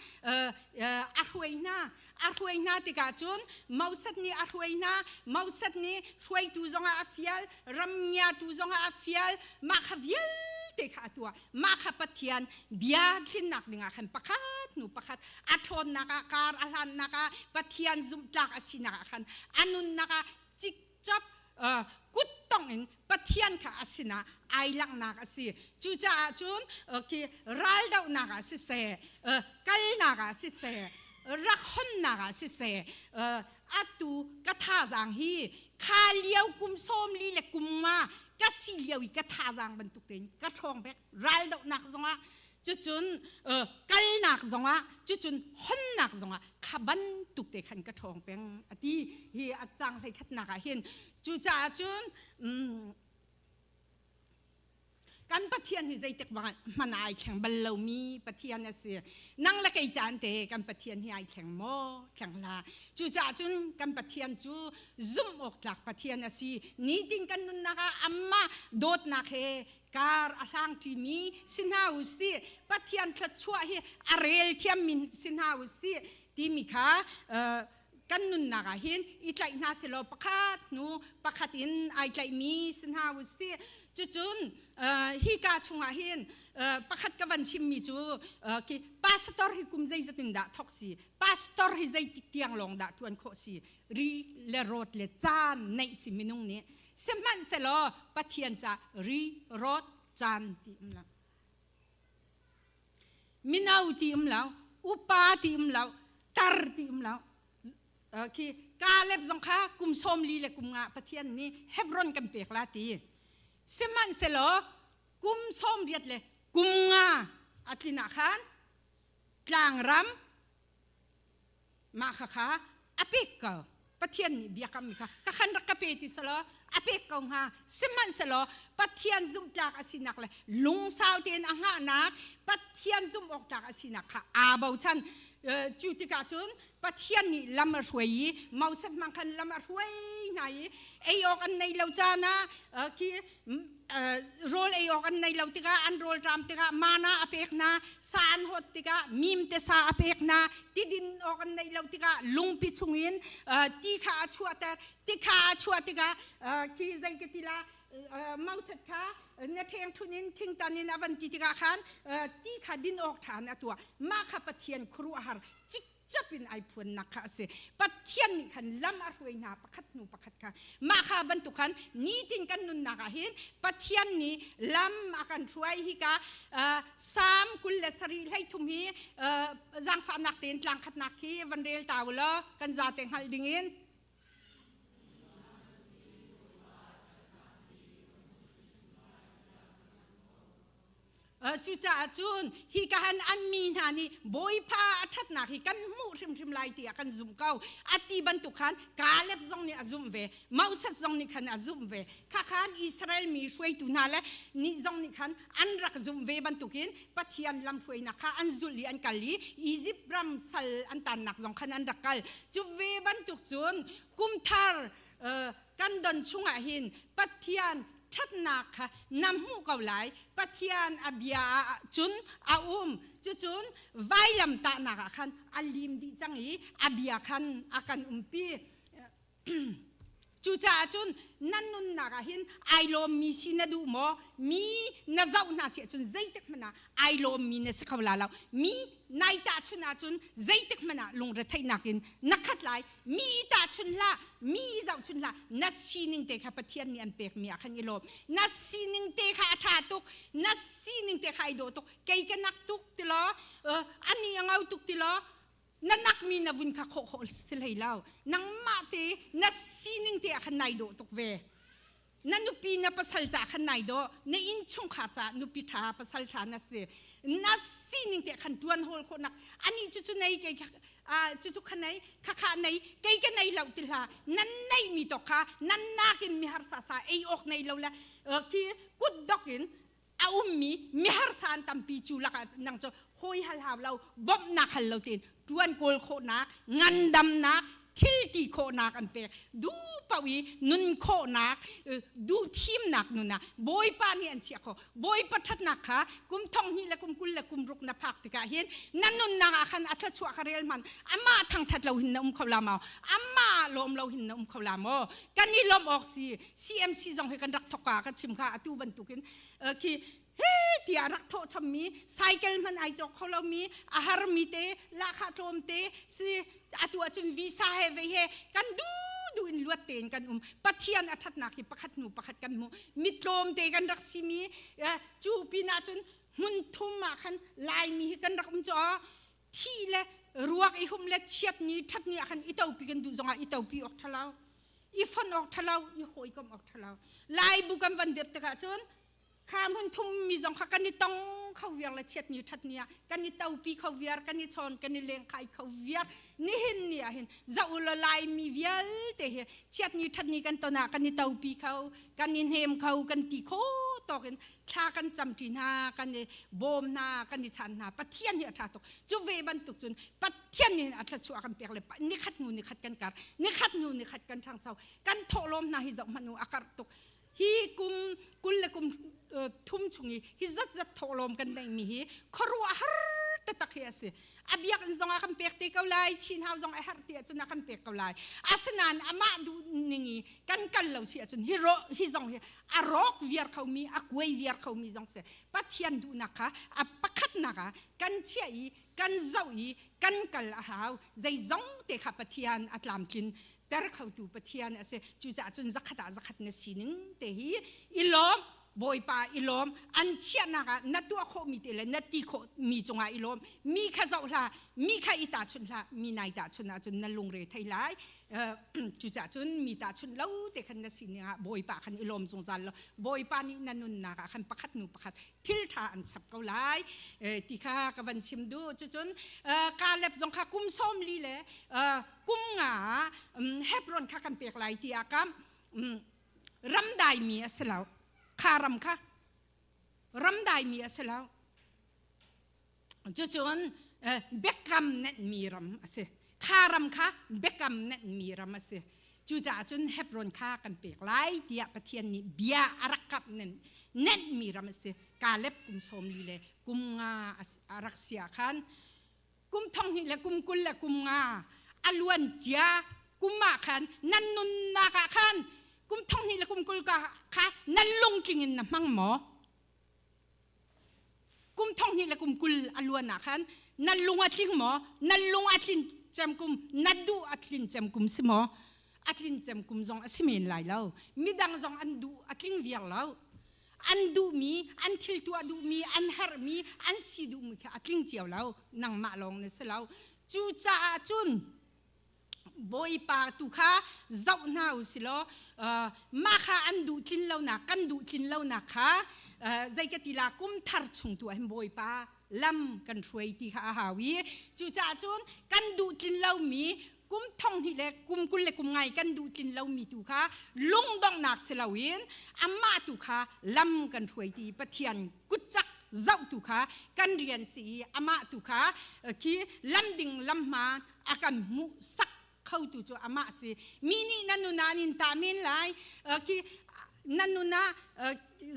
a hruai hna a hruai hna tikah cun Moses nih a hruai hna Moses nih hruaitu zongah a fial ramngiatu zongah a fial mah kha vialte kha a tuah mah kha Pathian bia thlinnak dingah khan pakhat hnu pakhat a ṭhawnnak ah kar a hlannak ah Pathian zumhtlak a sinak ah khan a nunnak ah cikcap kut tong in Pathian kha a sinah ai langhnak a si. Cucaah cun khi raldohnak ah siseh, kalnak ah siseh, rak honnak ah siseh, atu ka thazaang hi kha lio kum 40 le kum nga ka si lio i ka thazaang bantuk tein ka ṭhawng bek raldohnak zongah cucun kalnak zongah cucun honnak zongah kha bantuk te khan ka ṭhawng peng a ti hi a cang hlei khatnak ah hin cucaah cun kan Pathian hi zeitik hmanh ai thleng bal lomi Pathian a si nang le kei caan te kan Pathian hi ai thleng maw thleng hlah cucaah cun kan Pathian cu zumh awk tlak Pathian a si nitin kan nunnak ah amah dawtnak he kar a hlang ṭimi si hna u sih Pathian thluachuah hi a rel thiammi si hna u sih timi kha kan nunnak ah hin i tlaih hna selaw pakhat hnu pakhat in ai tlaihmi si hna u sih cucun hika chungah hin pakhat ka van chimmi cu khi pastor hi kum zeizat in dah thok si pastor hi zeitik tiang lawng dah ṭuan khawh si ri le rawt le caan neih si minung nih Sihmanhsehlaw Pathian ca ri rawt caan ti um lo. Mino ti um lo, upa ti um lo, tar ti um lo. Khi Caleb zong kha kum 40 le kum nga Pathian nih Hebron kan pek la ti. Sihmanhsehlaw kum 80 le kum nga a tlin ah khan tlangram mah khakha a pek ko Pathian nih biakammi kha ka khan rak ka pe ti selaw a pek ko hnga sihmanhsehlaw Pathian zumhtlak a sinak le lungsau tein a hngahnak Pathian zumh awk tlak a sinak kha aa bochan cu tikah cun Pathian nih lam a hruai i Moses hmang khan lam a hruai hna i ei awk an nei lo caan ah khi rawl ei awk an nei lo tikah an rawl ṭam tikah mana a pek hna sa an hawt tikah mim te sa a pek hna tidin awk an neih lo tikah lungpi chungin ti kha a chuahter ti kha a chuah tikah khi zei ka ti la mauset kha na ṭheng ṭhun in thingtan in a van ti tikah khan ti kha din awk ṭha in a tuah mah kha Pathian khuaruahhar cik cap in ai phuannak kha a si Pathian nih khan lam a hruai hna pakhat hnu pakhat kha mah kha bantuk khan nitin kan nunnak ah hin Pathian nih lam a kan hruai hi ka Salm 27 hi zaangfahnak tein tlang khatnak khi van rel ta u law kan zate hngalh ding in Cucaah cun hi ka han an mi hna nih Bawipa a ṭhatnak hi kan hmuh hrimhrim lai tiah kan zumh ko. A ti bantuk khan Kaleb zong nih a zumh ve, Moses zong nih khan a zumh ve. Kha khan Israel mi hruaitu hna le nih zong nih khan an rak zumh ve bantukin Pathian lamhruainak kha an zulh i an kal i Izipt ram sal an tannak zong khan an rak kal. Cu ve bantuk cun kum thar kan don chungah hin Pathian ṭhatnak kha na hmuh ko lai. Pathian a bia ah cun a um. Cucun vailam tahnak ah khan a lim dih cang i a bia khan a kan umpi. Cucaah cun nan nunnak ah hin ai lawmmi si na duh maw? Mi na zoh hna si ahcun zeitik hmanh ah ai lawmmi na si kho la lo. Mi nai tahchun ahcun zeitik hmanh ah lungretheihnak in na khat lai. Mi i tahchun hlah, mi i zohchun hlah. Na sining te kha Pathian nih an pekmi ah khan i lawm. Na sining te kha a ṭha tuk, na sining te kha ai dawh tuk. Kei ka nak tuk ti law, ani a ngau tuk ti law, na nakmi na vun kha khawh khawh si hlei lo. Nangmah te na sining te ah khan nai dawh tuk ve. Na nupi na pasal ca khan nai dawh, na innchungkhar ca nupi ṭha pasal ṭha na si. Na sining te khan ṭuan hawl khawhnak ani cu cu nei kei cu cu kha nei kha kha nei kei ka nei lo ti hla. Nan neihmi tawk kha nan nakin mi harsa sa ei awk nei lo le khi kut dok in a ummi miharsa an tampi cu lakah nang cu hawi hal hau lo bawmhnak hal lo tein ṭuan kawl khawhnak ngandamnak thil ti khawhnak an pek du paoh i nun khawhnak duh thimnak nun ah Bawipa nih an chiah khawh. Bawipa ṭhatnak kha kum thong hnih le kum 20 le kum ruk na phak tikah hin na nunnak ah khan a thluachuah kha rel hmanh. Amah thangṭhat lo hin na um kho la maw? Amah lawm lo hin na um kho la maw? Kan i lawmh awk si. CMC zong hi kan rak thok ah kan chim kha atu bantukin khi he tiah rak thawh chommi cycle hman ai cawk kho lomi a harmi te lahkhah tlawm te si atu ahcun visa he vei he kan du du in luat tein kan um. Pathian a ṭhatnak hi pakhat hnu pakhat kan hmu. Mitlawm te kan rak simi cu pin ahcun hmun thum ah khan Laimi hi kan rak um cu thi le ruak i hum le chiat ni ṭhat ni ah khan i topi kan duh zongah i topi awk ṭhalo, i fon awk ṭhalo, i hawikom awk ṭhalo. Laibu kan van dirh tikah cun kha hmun thum mi zong kha kan i tong kho viar le chiat ni ṭhat ni ah kan i topi kho viar, kan i chawn, kan i lengkhai kho viar. Nihin ni ah hin zoh u law Laimi vialte hi chiat ni ṭhat ni kan ton ah kan i topi kho, kan i hnem kho, kan ti kho tawk in thla kan camṭi hna, kan i bawm hna, kan i chan hna. Pathian hi a ṭha tuk. Cu ve bantuk cun Pathian nih a thluachuah kan pek le nikhat hnu nikhat kan kar, nikhat hnu nikhat kan ṭhangcho, kan thawhlawm hna hi zoh hmanh u, a karh tuk. Hi kum 20 le kum thum chung i hi zatzat thawhlawm kan neihmi hi khuaruahhar taktak hi a si. A biakinn zong ah kan pek te ko lai, Chin House zong a herh ti ahcun a kan pek ko lai. Asinain amah duh ning i kan kal lo si ahcun hi ro hi zong hi a rawk viar khomi, a kuai viar khomi zong si. Pathian duhnak kha a pakhatnak ah kan chiah i kan zoh i kan kal a hau. Zeizong te kha Pathian a tlamtlin ter khotu Pathian a si. Cucaah cun zakhat ah zakhat na sining te hi i lawm, Bawipa i lawm. An chiahnak ah na tuah khawhmi te le na ti khawhmi cungah i lawm. Mi kha zoh hlah, mi kha i tahchunh hlah, mi nai tahchunh ahcun na lungre thei lai. Cucaah cun mi tahchunh lo te khan na sining ah Bawipa khan i lawm zungzal law Bawipa nih na nunnak ah khan pakhat hnu pakhat thil ṭha an chap ko lai ti kha ka van chim duh. Cucun Kaleb zong kha kum 40 le kum nga ah Hebron kha kan pek lai tiah kam ramdai mi a si lo. Kha ram kha ramdai mi a si lo. Cucun biakam nenhmi ram a si. Kha ram kha biakam nenhmi ram a si. Cucaah cun Hebron kha kan pek lai tiah Pathian nih bia a rak kamh nenhmi ram a si. Kaleb kum 40 le kum nga a rak si ah khan kum thong hnih le kum 20 le kum nga a luan cia kum ah khan nan nunnak ah khan kum thong hnih le kum 20 ka kha nan lungtling in na hmang maw? Kum thong hnih le kum 20 a luan ah khan na lung a tling maw? Na lung a tlin cem kum, na duh a tlin cem kum si maw? A tlin cem kum zong a si men lai lo. Midang zong an duh a tling viar lo. An duhmi, an thil tuah duhmi, an herhmi, an si duhmi kha a tling cio lo. Nangmah lawng na si lo. Cucaah cun. Bawipa tu kha zoh hna u si law mah kha an duh tlin lonak kan duh tlin lonak kha zei ka ti la kum thar chung tu ah hin Bawipa lam kan hruai ti kha a hau i cucaah cun kan duh tlin lomi kum thong hnih le kum 20 le kum ngai kan duh tlin lomi tu kha lungdonghnak si loin amah tu kha lam kan hruai ti Pathian kutcak zoh tu kha kan rian si i amah tu kha khi lam ding lam hmaan a kan hmuh sak khotu cu amah si. Mi nih nan nun ah an in tah men lai, khi nan nun ah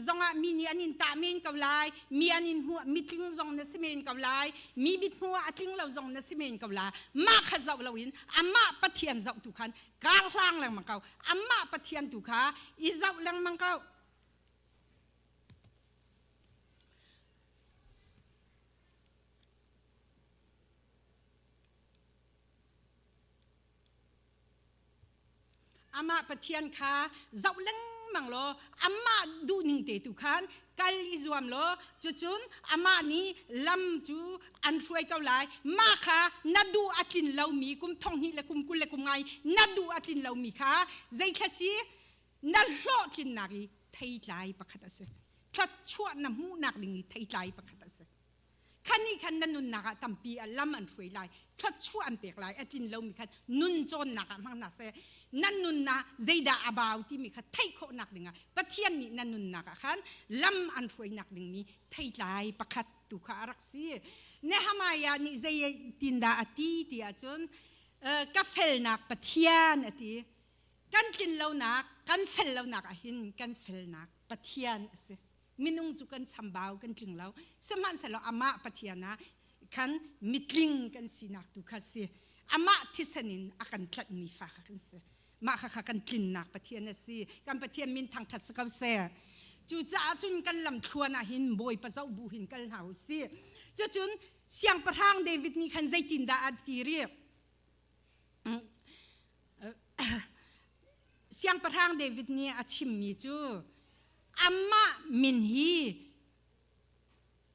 zongah mi nih an in tah men ko lai, mi an in hmuh mitling zong na si men ko lai, mi mithmuh ah a tling lo zong na si men ko lai. Mah kha zoh loin amah Pathian zoh tu khan kar hlang lengmang ko. Amah Pathian tu kha i zoh lengmang ko. Amah Pathian kha zoh lengmang law amah duhning te tu khan kal i zuam law cucun amah nih lam cu an hruai ko lai. Mah kha na duh a tlin lomi kum thong hnih le kum 20 le kum ngai na duh a tlin lomi kha zeithla si na hlawhtlinnak i theitlai pakhat a si. Thluachuah na hmuhnak ding i theitlai pakhat a si. Khan nih khan na nunnak ah tampi a lam an hruai lai, thluachuah an pek lai. A tlin lomi khan nun cawnnak ah hmang hna seh. Nan nunnak zeidah a bau timi kha theih khawhnak dingah Pathian nih na nunnak ah khan lam an hruainak dingmi theitlai pakhat tu kha a rak si. Nehemiah nih zeitindah a ti ti ahcun ka felnak Pathian a ti. Kan tlin lonak, kan fel lonak ah hin kan felnak Pathian a si. Minung cu kan chambau, kan tling lo. Sihmanhsehlaw amah Pathian ah khan mitling kan sinak tu kha si. Amah thisen in a kan tlanhmi fa kha kan si. Mah kha kha kan tlinnak Pathian a si. Kan Pathian min thangṭhat si ko seh. Cucaah cun kan lam thluan ah hin Bawipa zoh bu hin kal hna u sih. Cucun Siangpahrang David nih khan zeitindah a ti rih? Siangpahrang David nih a chimmi cu amah min hi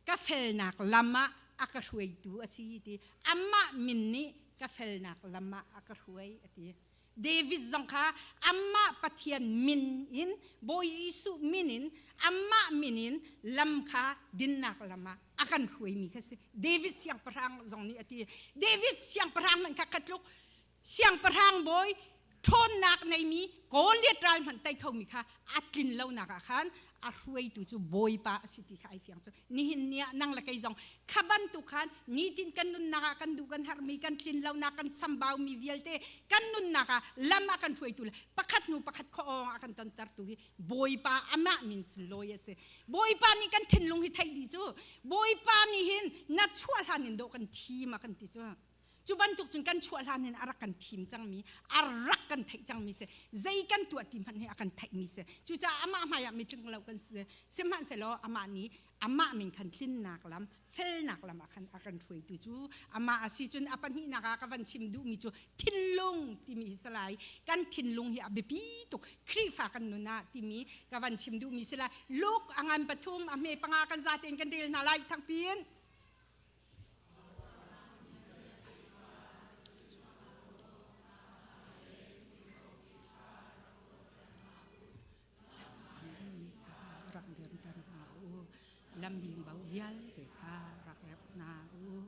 ka felnak lam ah a ka hruaitu a si ti. Amah min nih ka felnak lam ah a ka hruai a ti. David zong kha amah Pathian min in Bawi Jesuh min in amah min in lam kha dinnak lam ah a kan hruaimi kha si. David siangpahrang zong nih a ti. David siangpahrang hmanh kha khatluk siangpahrang bawi ṭhawnnak neimi Goliath ral hmanh tei khomi kha a tlin lonak ah khan a hruaitu cu Bawipa a si ti kha ai fiang cu. Nihin ni ah nang le kei zong kha bantuk khan nitin kan nunnak ah kan duh kan herhmi kan tlin lonak kan chambaumi vialte kan nunnak ah lam a kan hruaitu le pakhat hnu pakhat khuaawng a kan tontertu hi Bawipa amah min sunlawi a si. Bawipa nih kan thinlung hi theih dih cu. Bawipa nih hin na chuah hlan in dawh kan thim a kan ti cu. Cu bantuk cun kan chuah hlan hin a rak kan thim cangmi, a rak kan theih cangmi si. Zei kan tuah ti hmanh hi a kan theihmi si. Cucaah amah hmaiah mitling lo kan si. Sihmanhsehlaw amah nih amah min khan tlinnak lam, felnak lam ah khan a kan hruaitu cu amah a si. Cun a pahnihnak ah ka van chim duhmi cu thinlung timi hi si lai. Kan thinlung hi a biapi tuk. Khrihfa kan nun ah timi ka van chim duhmi si lai. Luke a ngan pathum, a hme panga kan zatein kan rel hna lai thangpiin. Rak dirter hna u. Lamhling bo vialte kha rak rep hna u.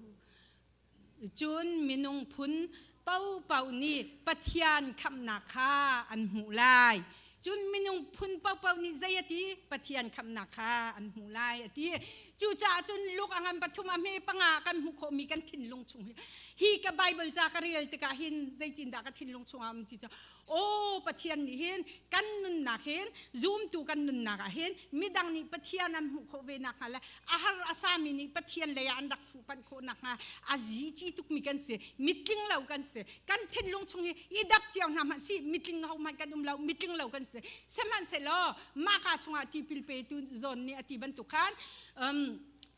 Cun minung phun paohpaoh nih Pathian khamhnak kha an hmuh lai. Cun minung phun paohpaoh nih zei a ti? Pathian khamhnak kha an hmuh lai a ti. Cucaah cun Luke a ngan pathum a hme panga kan hmuh khawhmi kan thinlung chung hi hi ka Bible ca ka rel tikah hin zeitindah ka thinlung chungah um ti cu aw Pathian nih hin kan nunnak hin zumtu kan nunnak ah hin midang nih Pathian an hmuh khawh ve nakhnga le a har a sami nih Pathian lei ah an rak fuhpanh khawh nakhnga a zici tukmi kan si, mitling lo kan si. Kan thinlung chung hi i dap cio hna hmanh si, mitling ho hmanh kan um lo, mitling lo kan si. Sihmanhsehlaw mah ka chungah tipil petu zawn nih a ti bantuk khan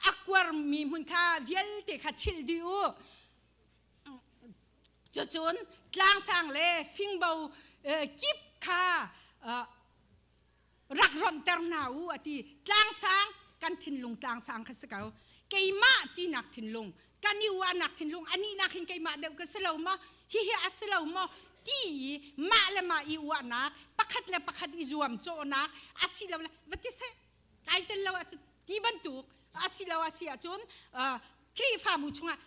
a kuarmi hmun kha vialte kha chilh dih u. Cucun tlangsang le fingbo kip kha rak ronhter hna u a ti. Tlangsang kan thinlung tlangsang kha si ko. Keimah tinak thinlung, kan i uahnak thinlung, anih nak hin keimah deuh ka si lo ma? Hihi a si lo maw? Ti i mah le mah i uahnak, pakhat le pakhat i zuamcawhnak asilole va ti seh, kai tel lo ahcun ti bantuk asilo a si ahcun Khrihfabu chungah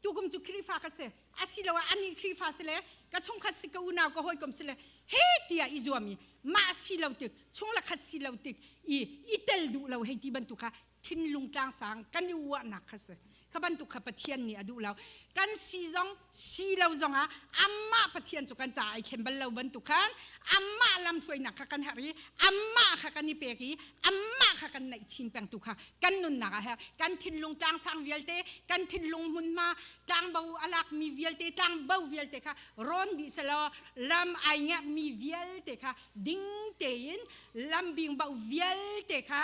tukum cu Khrihfa ka si asiloah anih Khrihfa si le ka chungkhat si ka unau ka hawikom si le he tiah i zuam i mah si lo tik chung le khat si lo tik i i tel duh lo hei ti bantuk kha thinlung tlangsang kan i uahnak kha si. Kha bantuk kha Pathian nih a duh lo. Kan si zong si lo zong ah amah Pathian cu kan caah ai thlen bal lo bantuk khan amah lamhruainak kha kan herh i amah kha kan i pek i amah kha kan naih chin peng tu kha kan nunnak ah herh. Kan thinlung tlangsang vialte, kan thinlung hmunhma tlangbo a lakmi vialte, tlangbo vialte kha rawn dih selaw lam ai ngerhmi vialte kha ding tein lam bingbo vialte kha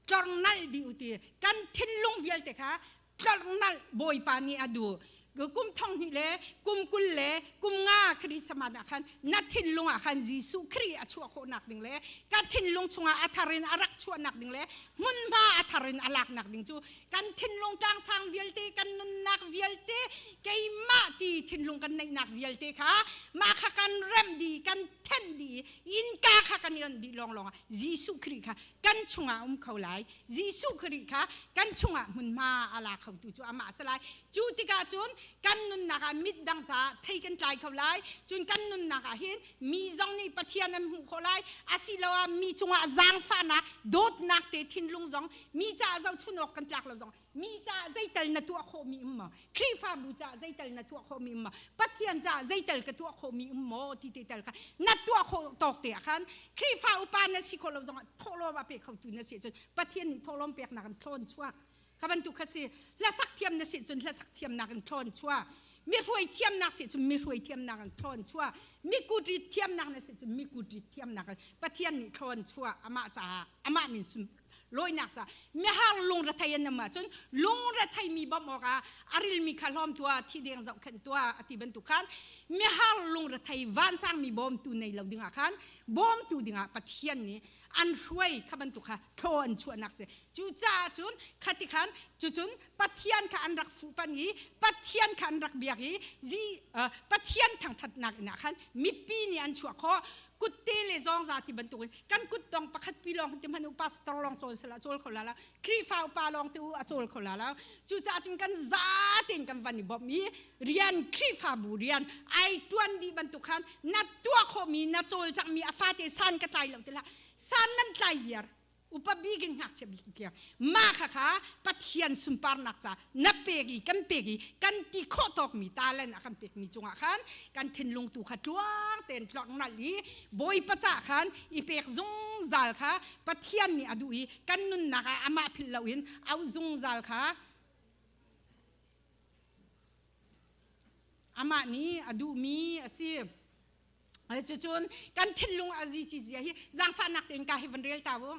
tlornalh dih u ti kan thinlung vialte kha tlornalh Bawipa nih a duh. Kum thong hnih le kum 20 le kum 5 Christmas ah khan na thinlung ah khan Jesuh Khrih a chuah khawhnak ding le ka thinlung chungah a thar in a rak chuahnak ding le hmunhma a thar in a laknak ding cu kan thinlung tlangsang vialte kan nunnak vialte keimah ti thinlung kan neihnak vialte kha mah kha kan remh dih kan thenh dih innka kha kan i onh dih lawnglawng ah Jesuh Khrih kha kan chungah um kho lai. Jesuh Khrih kha kan chungah hmunhma a la khotu cu amah a si lai. Cu tikah cun kan nunnak ah mit dang caah thei kan tlai kho lai. Cun kan nunnak ah hin mi zong nih Pathian an hmuh khawh lai. Asiloah mi cungah zaangfahnak, dawtnak te thinlung zong mi caah zohchun awk kan tlak lo zong mi caah zeital na tuah khawhmi um maw? Khrihfabu caah zeital na tuah khawhmi um maw? Pathian caah zeital ka tuah khawhmi um maw ti te tal kha na tuah khawh tawk te ah khan Khrihfa upa na si khawh lo zongah thawhlawm a pe khotu na si cun Pathian nih thawhlawm peknak in thlawn chuah kha bantuk kha si. Hlasak thiam na si cun hlasak thiamnak in thlawn chuah. Mi hruai thiamnak si cun mi hruai thiamnak in thlawn chuah. Mi kutrit thiamnak na si cun mi kutrit thiamnak in Pathian nih thlawn chuah amah caah amah min sun lawinak ca mihar lungrethei an um ahcun lungrethei mi bawmh awkah a rilmi kha hlawm tuah thi deng zohkhenh tuah a ti bantuk khan mihar lungrethei vansang mi bawmtu nei lo dingah khan bawmtu dingah Pathian nih an hruai kha bantuk kha thlaw an chuahnak si. Cucaah cun khati khan cucun Pathian kha an rak fuhpanh i Pathian kha an rak biak i Pathian thangthatnak in ah khan mipi nih an chuah khawh. Kutte le zawngza ti bantukin kan kut dong pakhat pi lawng ti hmanh u pastor lawng cawl sala cawl kho la la Khrihfa upa lawng te u a cawl kho la la. Cucaah cun kan za tein kan van i bawmh i rian Khrihfabu rian ai tuan dih bantuk khan na tuah khawhmi na cawlcangmi a fate san ka tlai lo ti hlah san nan tlai viar upa bik in ngakchia bik tiang mah kha kha Pathian sunparnak ca na pek i kan pek i kan ti khawh tawkmi talent a kan pekmi cungah khan kan thinlung tu kha tluang tein tlorh nalh i Bawipa ca khan i pek zungzal kha Pathian nih a duh i kan nunnak ah amah philh loin auh zungzal kha amah nih a duhmi a si. Cucun kan thinlung a zi ci zia hi zaangfahnak tein ka hi van rel ta u.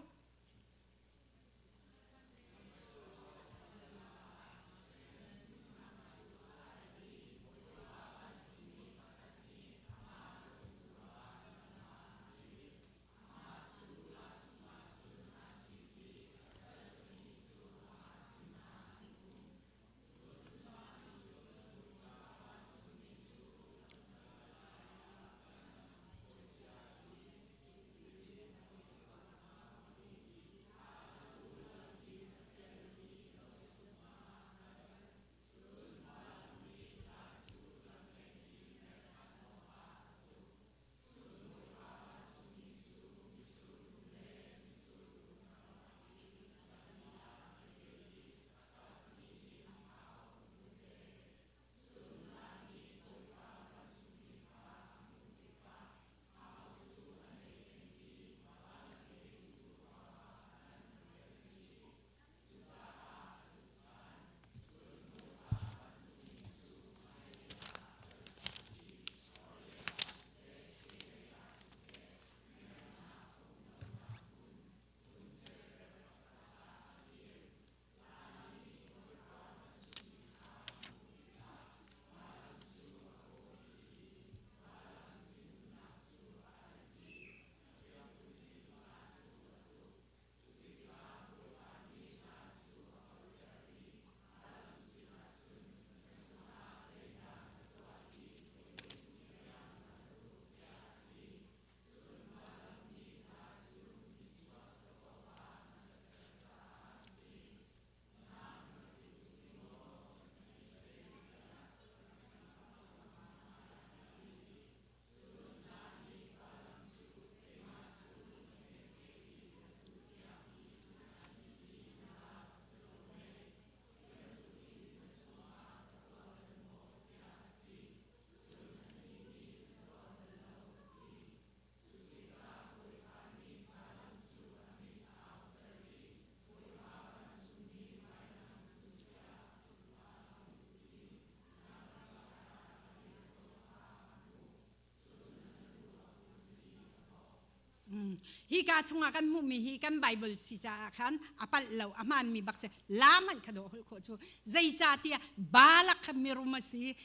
Hi ka chungah kan hmuhmi hi kan Bible si caah khan a palh lo, a hmaanmi bak si. La hmanh kha dawh holh khawh cu. Zeicahtiah Balak kha mirum a si.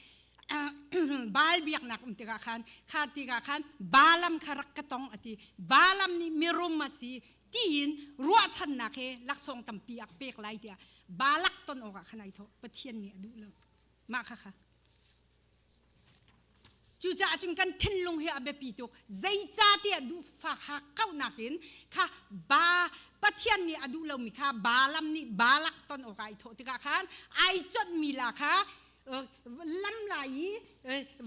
Baal biaknak um tikah khan kha tikah khan Balaam kha rak ka tong a ti. Balaam nih mirum a si tiin ruahchannak he laksawng tampi a pek lai tiah Balak ton awkah khan ai thawh. Pathian nih a duh lo. Mah kha kha. Cucaah cun kan thinlung hi a biapi tuk. Zeicahtiah duhfak hakkauhnak in kha ba Pathian nih a duh lomi kha Balaam nih Balak ton awkah ai thawh tikah khan ai chonhmi la kha lam lai i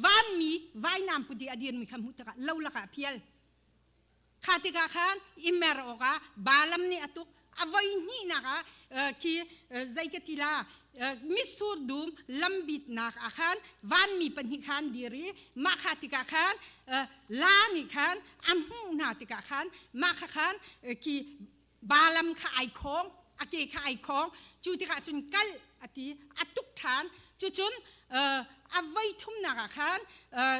vanmi vainam put i a dirmi kha hmuh tikah lo lakah a phial. Kha tikah khan i mer awkah Balaam nih a tuk. A voi hnihnak ah khi zei ka ti la mitsur dum lambitnak ah khan vanmi pahnih khan dir i mah kha tikah khan la nih khan a hmuh hna tikah khan mah kha khan khi Balaam kha ai khawng a ke kha ai khawng cu tikah cun kal a ti a tuk ṭhan cucun a voi thumnak ah khan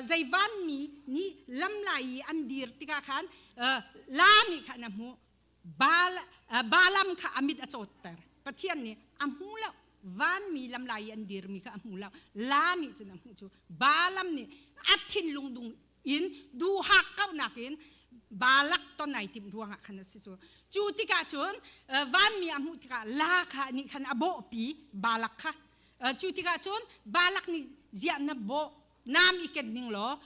zei vanmi nih lam lai i an dir tikah khan la nih khan a hmuh Balaam kha a mit a cawtter Pathian nih a hmu lo vanmi lam lai i an dirmi kha a hmu lo la nih cun a hmuh cu Balaam nih a thinlung dung in duhak kauhnak in Balak ton ai timh ruangah khan a si cu. Cu tikah cun vanmi a hmuh tikah la kha nih khan a bawhpi Balak kha. Cu tikah cun Balak nih ziah na bawh nam i ken ning law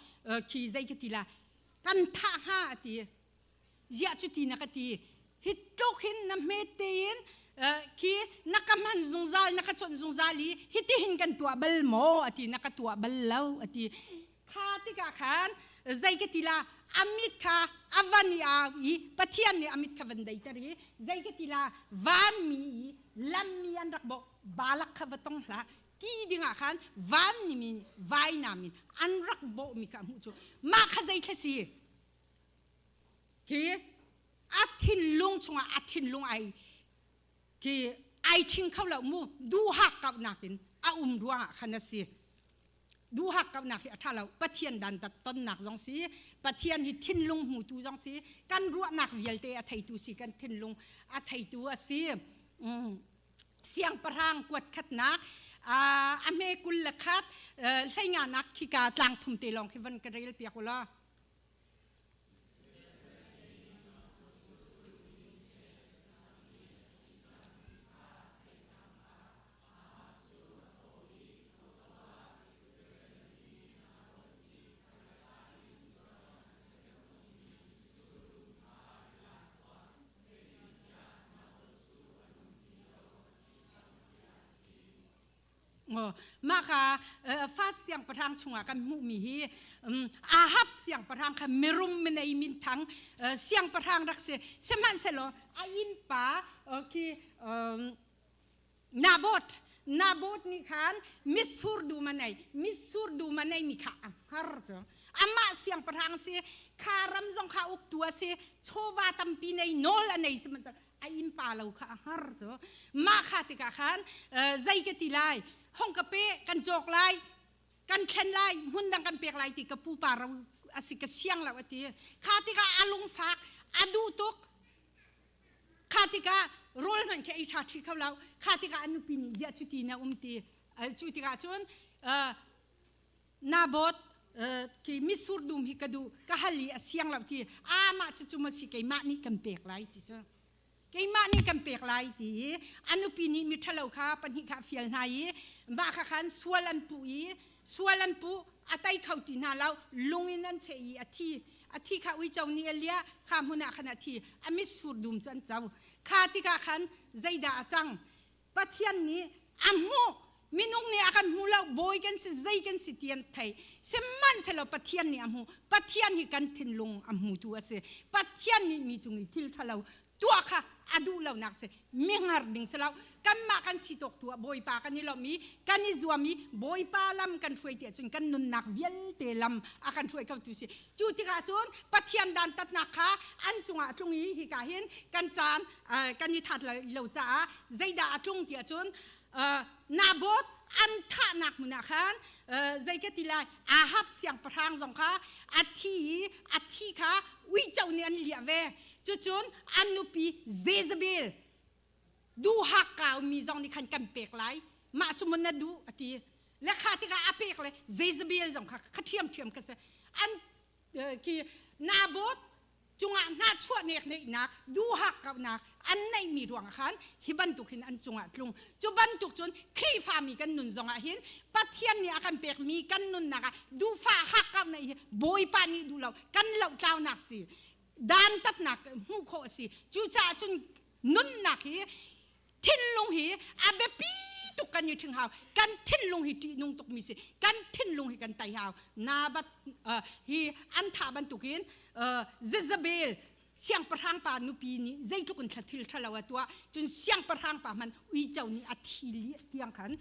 khi zei ka ti la kan thah hnga a ti. Ziah cu ti na ka ti. Hi tluk hin na hmet tein khi na ka hman zungzal na ka chawnh zungzal i hitihin kan tuah bal maw a ti na ka tuah bal lo a ti. Kha tikah khan zei ka ti la a mit kha a van i au i Pathian nih a mit kha van deiter i zei ka ti la vanmi i lammi an rak bawh Balak kha va tong hlah ti dingah khan vanmi min vainam in an rak bawhmi kha a hmuh cu mah kha zei thla si khi a thinlung chungah a thinlung ai khi ai ṭhing kho lo mu duhak kauhnak in a um ruangah khan a si duhak kauhnak hi a ṭha lo Pathian dantat tonnak zong si Pathian hi thinlung hmutu zong si kan ruahnak vialte a theitu si kan thinlung a theitu a si siangpahrang kuat khatnak a hme 21 hleinganak khika tlang thum te lawng khi van ka rel piak u law Mah kha fast siangpahrang chungah kan hmuhmi hi Ahab siangpahrang kha mirum minei minthang siangpahrang rak si. Sihmanhsehlaw a innpa khi Naboth Naboth nih khan mitsur dum a nei mitsur dum a neimi kha a hngar cu amah siangpahrang si kha ram zong kha uktu a si chawva tampi nei nawl a nei sihmanhsehlaw a innpa lo kha a hngar cu mah kha tikah khan zei ka ti lai hong ka pe kan cawk lai kan thlen lai hmun dang kan pek lai ti ka pupa ro a si ka siang lo a ti kha tikah a lungfak a duh tuk Kha tikah rawl hmanh khi ei ṭha ṭhi kho lo. Kha tikah an nupi nih ziah cuti na um ti. Cu tikah cun Naboth khi mitsur dum hi ka duh ka hal i a siang lo ti amah cu cu ma si keimah nih kan pek lai ti cu keimah nih kan pek lai ti i a nupi nih miṭhalo kha pahnih kha a fial hna i mah kha khan sual an puh i sual an puh a tei kho ti hna lo lung in an cheh i a thi A thi kha uico nih a liah, kha hmun ah khan a thi. A mitsur dum cu an co. Kha tikah khan zeidah a cang? Pathian nih a hmuh. Minung nih a kan hmu lo, bawi kan si, zei kan si ti an thei. Sihmanhsehlaw Pathian nih a hmuh. Pathian hi kan thinlung a hmutu a si. Pathian nih mi cung i thil ṭhalo tuah kha a duh lonak si mi hngar ding si lo kanmah kan si tawk tu ah bawipa kan i lawmh i kan i zuam i bawipa lam kan hruai ti ahcun kan nunnak vialte lam a kan hruai kho tu si cu tikah cun pathian dantatnak kha an cungah a tlung i hika hin kan caan kan i that lo caah zeidah a tlung ti ahcun Naboth an thahnak hmun ah khan zei ka ti lai Ahab siangpahrang zong kha a thi i a thi kha uico nih an liah ve. Cucun an nupi Jezebel duhak kau mi zong nih khan kan pek lai. Mah cu mun na duh a ti. Le kha tikah a pek le Jezebel zong kha kha ṭhiamṭhiam kha si. An khi Naboth cungah hnahchuah nek neihnak duhak kaunak an neihmi ruangah khan hi bantuk hin an cungah tlung. Cu bantuk cun Khrihfami kan nun zongah hin Pathian nih a kan pekmi kan nunnak ah duhfah hakkauh neih hi Bawipa nih duh lo kan lohtlaunak si dantatnak hmuh khawh a si. Cucaah cun nunnak hi thinlung hi a biapi tuk kan i ṭhing hau. Kan thinlung hi ṭihnung tukmi si. Kan thinlung hi kan tei hau. Nabat hi an thah bantukin Jezebel siangpahrang pa nupi nih zeitluk in thil ṭhalo a tuah cun siangpahrang pa hmanh uico nih a thi tiang khan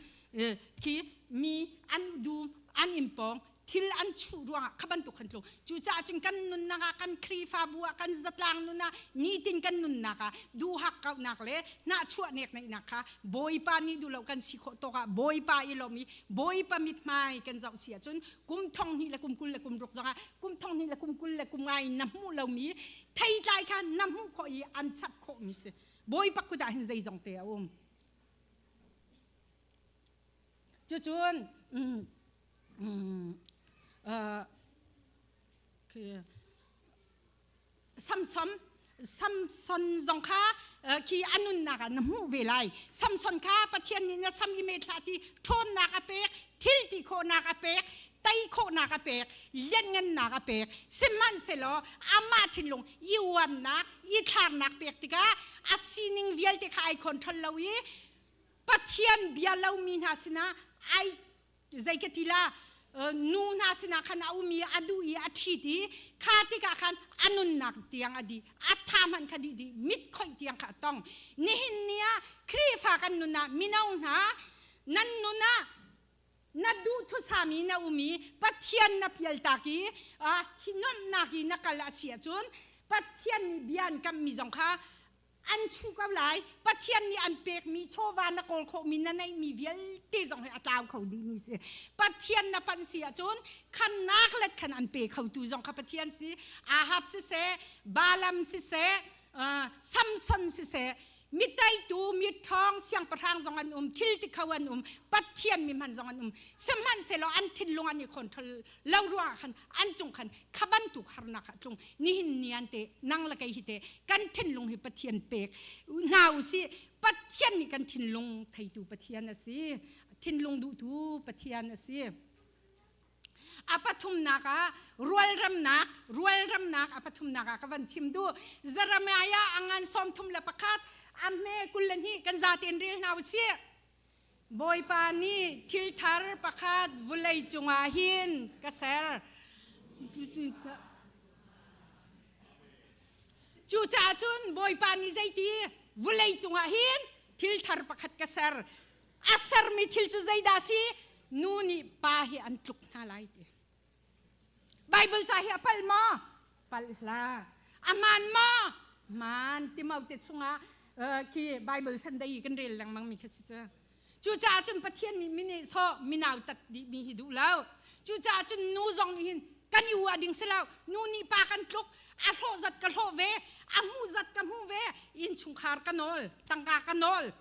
khi mi an dum an inn pawng thil an chuh ruangah kha bantuk khan tlung. Cucaah cun kan nunnak ah, kan Khrihfabu ah, kan zatlang nun ah, nitin kan nunnak ah duhak kauhnak le hnahchuah nekneihnak kha Bawipa nih duh lo kan si khawh tawk ah Bawipa i lawm i Bawipa mithmai kan zoh si ahcun kum thong hnih le kum 20 le kum ruk zongah kum thong hnih le kum 20 le kum nga in na hmuh lomi theitlai kha na hmuh khawh i an chap khawhmi si. Bawipa kut ah hin zeizong te a um. Cucun Samson Samson zong kha khi a nunnak ah na hmuh ve lai. Samson kha Pathian nih na sam i met hlah ti ṭhawnnak a pek, thil ti khawhnak a pek, tei khawhnak a pek, lianngannak a pek. Sihmanhsehlaw amah thinlung i uannak, i thlarnak pek tikah a sining vialte kha ai control lo i Pathian bia lomi hna sinah ai zei ka ti la nu hna sinah khan a um i a duh i a ṭhit i kha tikah khan a nunnak tiang a dih, a tha hmanh kha dih dih, mit khoih tiang kha a tong. Nihin ni ah Khrihfa kan nun ah mino hna nan nun ah na duh thusami na um i Pathian na pialtak i hi nuamhnak i na kal a si ahcun Pathian nih bia an kamhmi zong kha an chuh ko lai. Pathian nih an pekmi chawva na kawl khawhmi na neihmi vialte zong hi a tlau kho dihmi si. Pathian na panh si ahcun khannak let khan an pe khotu zong kha Pathian si. Ahab siseh, Balaam siseh, Samson siseh, mi teitu mi ṭhawng siangpahrang zong an um, thil ti kho an um, Pathian mi hman zong an um. Sihmanhsehlaw an thinlung an i control lo ruangah khan an cung khan kha bantuk harnak ah tlung. Nihin ni an te nang le kei hi te kan thinlung hi Pathian pek hna u si. Pathian nih kan thinlung theitu Pathian a si, thinlung duhtu Pathian a si. A pathumnak ah rualremnak, rualremnak a pathumnak ah ka van chim duh. Jeremiah a ngan 31 a hme 22 kan zaten rel hna u sih. Bawipa nih thil thar pakhat vulei cungah hin ka ser. Cucaah cun Bawipa nih zeiti vulei cungah hin thil thar pakhat ka ser. A sermi thil cu zeidah si? Nu nih pa hi an tluk hna lai ti. Bible ca hi a palh maw? Palh hlah. A hmaan maw? Hmaan. Timote chungah khi Bible Sunday i kan rel lengmang mi kha si cu. Cucaah cun Pathian nih mi nih sawh minau tat dih mi hi duh lo. Cucaah cun nu zong nih hin kan i uah ding si lo. Nu nih pa kan tluk, a hlawh zat ka hlawh ve, a hmuh zat ka hmu ve, innchungkhar ka nawl, tangka ka nawl,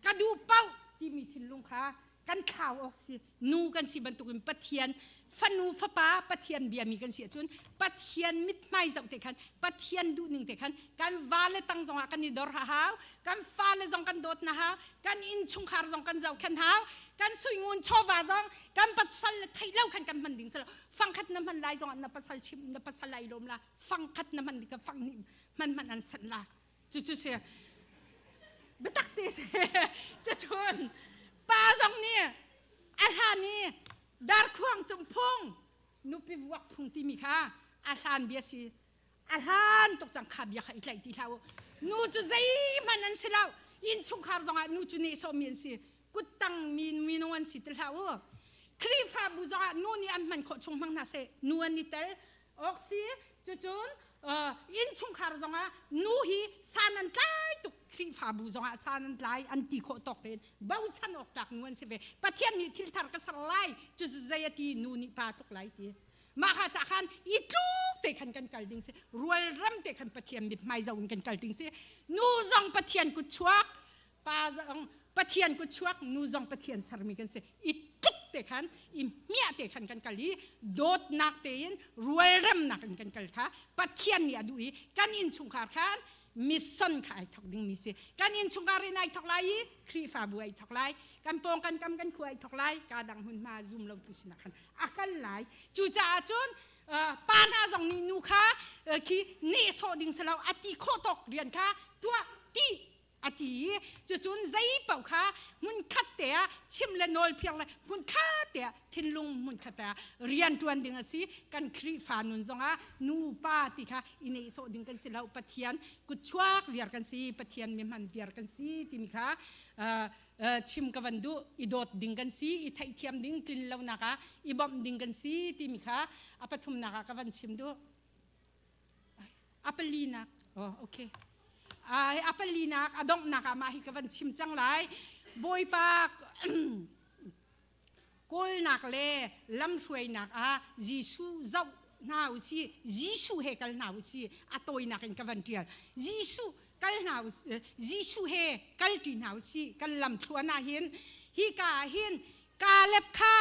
ka duh paoh timi thinlung kha kan thlau awk si. Nu kan si bantukin Pathian fanu fapa Pathian biami kan si ahcun Pathian mithmai zoh te khan, Pathian duhning te khan kan vale tang zongah kan i dor hau, kan fale zong kan dawt na hau, kan innchungkhar zong kan zohkhenh hau, kan suingun chawva zong kan pasal le theih lo khan kan hman ding si lo. Fangkhat na hman lai zongah na pasal chim, na pasal ai lawm la, fangkhat na hman ding fang nih hman hman an sanh la. Cucu si biatak te si. Cucun pa zong nih a hlan i darkhuang cung phung nupi vuak phung timi kha a hlan bia si. A hlan tuk cang kha bia kha i tlaih ti hlah u. Nu cu zeihmanh an si lo. Innchungkhar zongah nu cu nehsawhmi an si. Kuttang mi minung an si ti hlah u. Khrihfabu zongah nu nih an hman khawh chung hmang hna seh. Nu an i tel awk si. Cucun innchungkhar zongah nu hi san an tlai tuk. Khrihfabu zongah san an tlai an ti khawh tawk tein bochan awk tlak nu an si ve. Pathian nih thil thar ka ser lai. Cucu zei a ti nu nih pa tluk lai ti. Mah kha ca khan i tluk te khan kan kal ding si. Rualram te khan Pathian mithmai zoh in kan kal ding si. Nu zong Pathian kut chuak, pa zong Pathian kut chuak, nu zong Pathian sermi kan si. I tluk te khan, i hmiah te khan kan kal i dawtnak tein rualremnak in kan kal kha Pathian nih a duh i kan innchungkhar khan mission kha ai thok dingmi si. Kan innchungkhar in ai thok lai i Khrihfabu ai thok lai. Kan pawng kan kam kan khua ai thok lai. Ka dang hmunhma zum lo tu sinak khan a kal lai. Cucaah cun pa hna zong nih nu kha khi nehsawh ding si lo a ti khawh tawk rian kha tuah ti a ti i cucun zei paoh kha hmun khat te ah chim le nawl phiar le hmun khat te ah thinlung hmun khat ah rian ṭuan ding a si. Kan Khrihfa nun zongah nu pa ti kha i nehsawh ding kan si lo. Pathian kutchuak viar kan si, Pathian mi hman viar kan si timi kha chim ka van duh. I dawt ding kan si, i theihthiam ding, tlin lonak ah i bawmh ding kan si timi kha a pathumnak ah ka van chim duh. A palinak, oh, okay. A palinak, a donghnak ah mah hi ka van chim cang lai. Bawipa kawlnak le lamhruainak ah Jesuh zoh hna u si, Jesuh he kal hna u si, a tawinak in ka van ṭial. Jesuh kal hna u, Jesuh he kal ṭi hna u si, kan lam thluan ah hin, hi ka ah hin Kaleb kha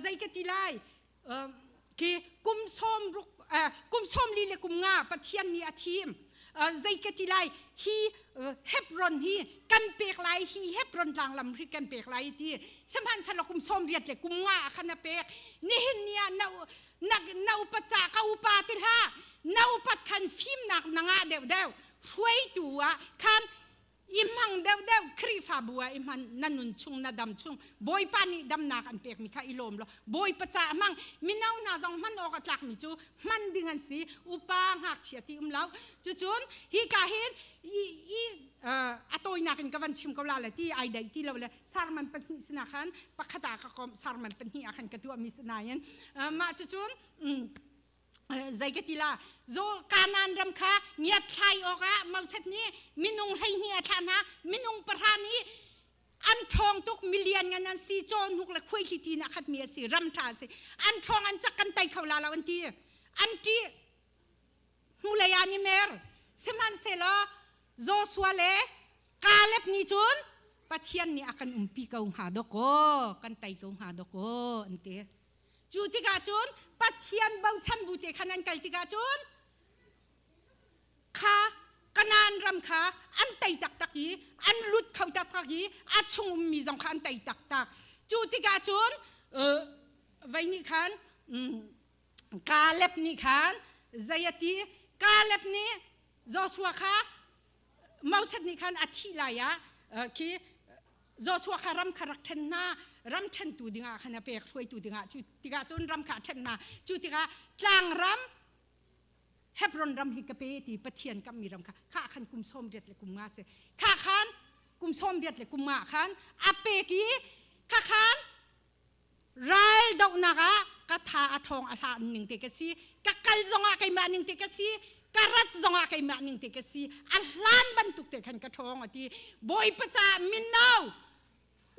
zei ka ti lai, khi kum sawm ruk kum sawm li le kum nga Pathian nih a thim. Zei ka ti lai, hi Hebron hi kan pek lai, hi Hebron tlang lam hi kan pek lai ti. Sihmanhsehlaw kum 80 le kum nga ah khan a pek. Nihin ni ah na na na upat ca ka upa ti hlah, na upat khan fimnak na ngah deuhdeuh, hruaitu ah khan i hmang deuhdeuh, Khrihfabu ah i hman. Na nun chung, na dam chung Bawipa nih damnak an pekmi kha i lawm law Bawipa ca hmang. Mino hna zong hman awk a tlakmi cu hman ding an si, upa ngakchia ti um lo. Cucun hi ka hin i a tawinak in ka van chim ko la le ti ai daih ti lo le sarman pahnih sina khan pakhat ah ka kom, sarman pahnih ah khan ka tuahmi sinain mah cucun zei ka ti la, zo Kanaan ram kha ngiat thlai awkah Moses nih minung 12 a thlah hna. Minung pahra nih an ṭhawng tuk, milian ngan an si, cawhnuk le khuaihliti in a khatmi a si, ram ṭha a si, an ṭhawng, an cak, kan tei kho la lo an ti, an ṭih, hnulei ah an i mer. Sihmanhsehlaw Joshua le Kaleb nih cun Pathian nih a kan umpi ko hnga dawkaw, kan tei ko hnga dawkaw an ti. Cu tikah cun Pathian bochan bu te khan an kal tikah cun kha Kanaan ram kha an tei taktak i an lut kho taktak i a chung ummi zong kha an tei taktak. Cu tikah cun vei nih khan Kaleb nih khan zei a ti? Kaleb nih Joshua kha, Moses nih khan a thih lai ah khi Joshua kha ram kha rak ṭhen hna, ram ṭhentu dingah khan a pek, hruaitu dingah. Cu tikah cun ram kha a ṭhen hna. Cu tikah tlangram Hebron ram hi ka pe ti, Pathian kammi ram kha, kha khan kum 80 le kum nga si, kha khan kum 80 le kum nga khan a pek i kha khan ral dohnak ah ka tha a ṭhawng, a hla ning te ka si, ka kal zongah keimah ning te ka si, ka rat zongah keimah ning te ka si, a hlan bantuk te khan ka ṭhawng a ti. Bawipa caah mino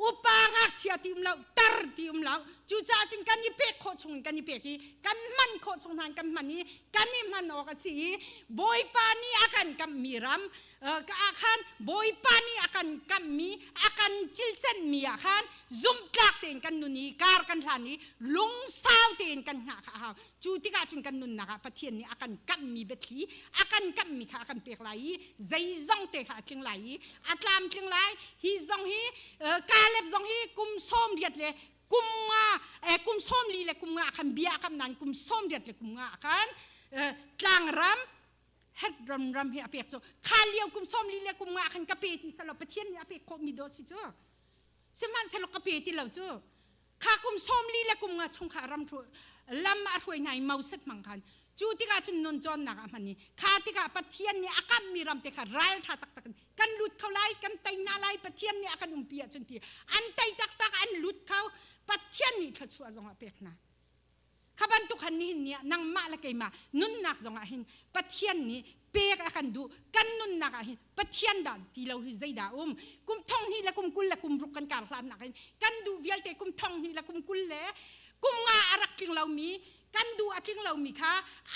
upa ngakchia ti um lo, tar ti um lo. Cucaah cun kan i pek khawh chung in kan i pek i kan hman khawh chung hna kan hman i kan i hman awk a si i Bawipa nih a kan kamhmi ram ka ah khan, Bawipa nih a kan kamhmi, a kan cilcenmi ah khan zumhtlak tein kan nun i kar kan hlan i lungsau tein kan hngah kha a hau. Cu tikah cun kan nunnak ah Pathian nih a kan kamhmi biathli, a kan kamhmi kha a kan pek lai i zeizong te kha a tling lai i a tlamtling lai. Hi zong hi Kaleb zong hi kum 80 le kum nga, kum 40 le kum nga khan bia kam nain kum 80 le kum nga khan tlangram Hebron ram hi a pek cu. Kha lio kum 40 le kum nga khan ka pe ti salo Pathian nih a pek khawhmi dawh si cu. Sihmanhsehlaw ka pe ti lo cu. Kha kum 40 le kum nga chung kha ram lam a hruai hna i Moses hmang khan. Cu tikah cun nun cawnnak ah hman i kha tikah Pathian nih a kamhmi ram te kha ral ṭha taktak in kan lut kho lai, kan tei hna lai, Pathian nih a kan umpi ahcun ti. An tei taktak, an lut kho. Pathian nih thluachuah zong a pek hna. Kha bantuk han nihin ni ah nangmah le keimah nunnak zongah hin Pathian nih pek a kan duh. Kan nunnak ah hin Pathian dah ti lo hi zeidah um? Kum thong hnih le kum kul le kum ruk kan kar hlannak hin kan duh vialte kum thong hnih le kum kul le kum nga a rak tling lomi. Kan duh a tling lomi kha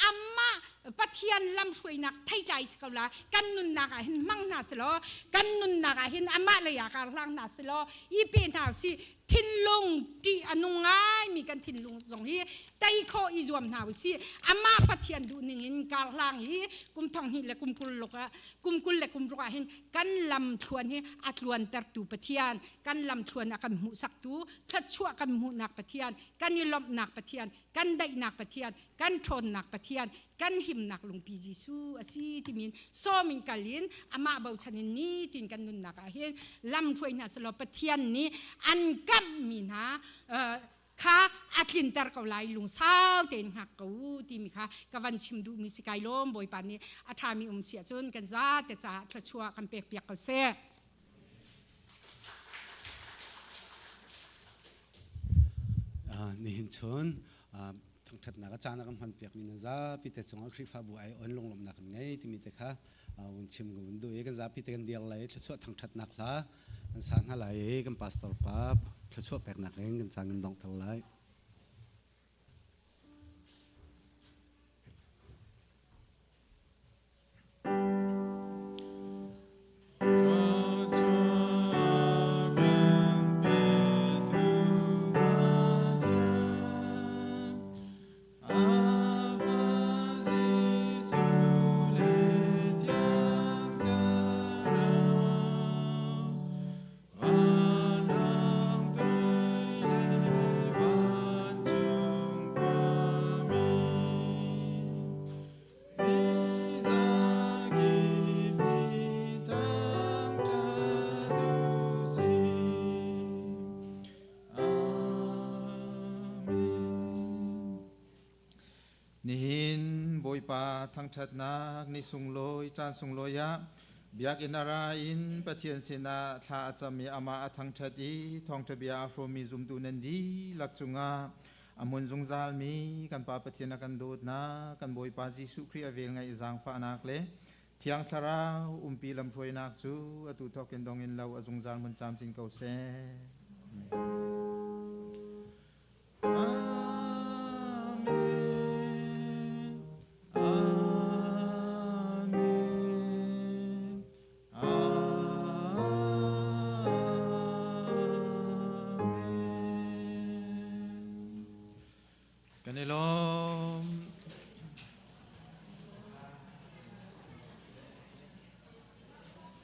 amah Pathian lamhruainak theitlai si ko la. Kan nunnak ah hin hmang hna selaw, kan nunnak ah hin amah lei ah kar hlang hna selaw, i pe hna usih. Thinlung ṭih a nung ngaimi kan thinlung zong hi tei khawh i zuam hna usih. Amah Pathian duh ning in kar hlang hi kum thong hnih le kum kul luk ah kum kul le kum ruk ah hin kan lam thluan hi a tluantertu Pathian, kan lam thluan a kan hmuhsaktu, thluachuah kan hmuhnak Pathian, kan i lawmhnak Pathian, kan daihnak Pathian, kan ṭhawnnak Pathian, kan himnak lungpi Jesuh a si timi sawm in kal in amah bochan in nitin kan nunnak ah hin lam hruai hna selaw Pathian nih an kamhmi hna kha a tlinter ko lai. Lungsau tein hngak ko u timi kha ka van chim duhmi si. Kai lawm. Bawipa nih a ṭhami um si ahcun kan zate caah thluachuah kan pek piak ko seh. Nihin chun thangṭhatnak a caan a kan hmanpiakmi nan zapi te cungah Khrihfabu ai on lunglawmhnak kan ngei timi te kha vun chim ka vun duh i kan zapi te kan dir lai, thluachuah thangṭhatnak hla kan sa hna lai i kan pastor pa thluachuah peknak in kan caan kan donghter lai. Nihin Bawipa thangṭhatnak ni sunglawi caan sunglawi ah biakinn a ra in Pathian sinah thla a cam i amah a thangṭhat i thawngṭha bia a hrawmmi zumtu nan dihlak cungah A hmun zungzalmi kan Pa Pathian a kan dawtnak, kan Bawipa Jesuh Khrih a velngeih zaangfahnak le Thiang Thlarau umpi lamhruainak cu atu thawkin dong in lo a zungzal hmun camcin ko seh. Amen.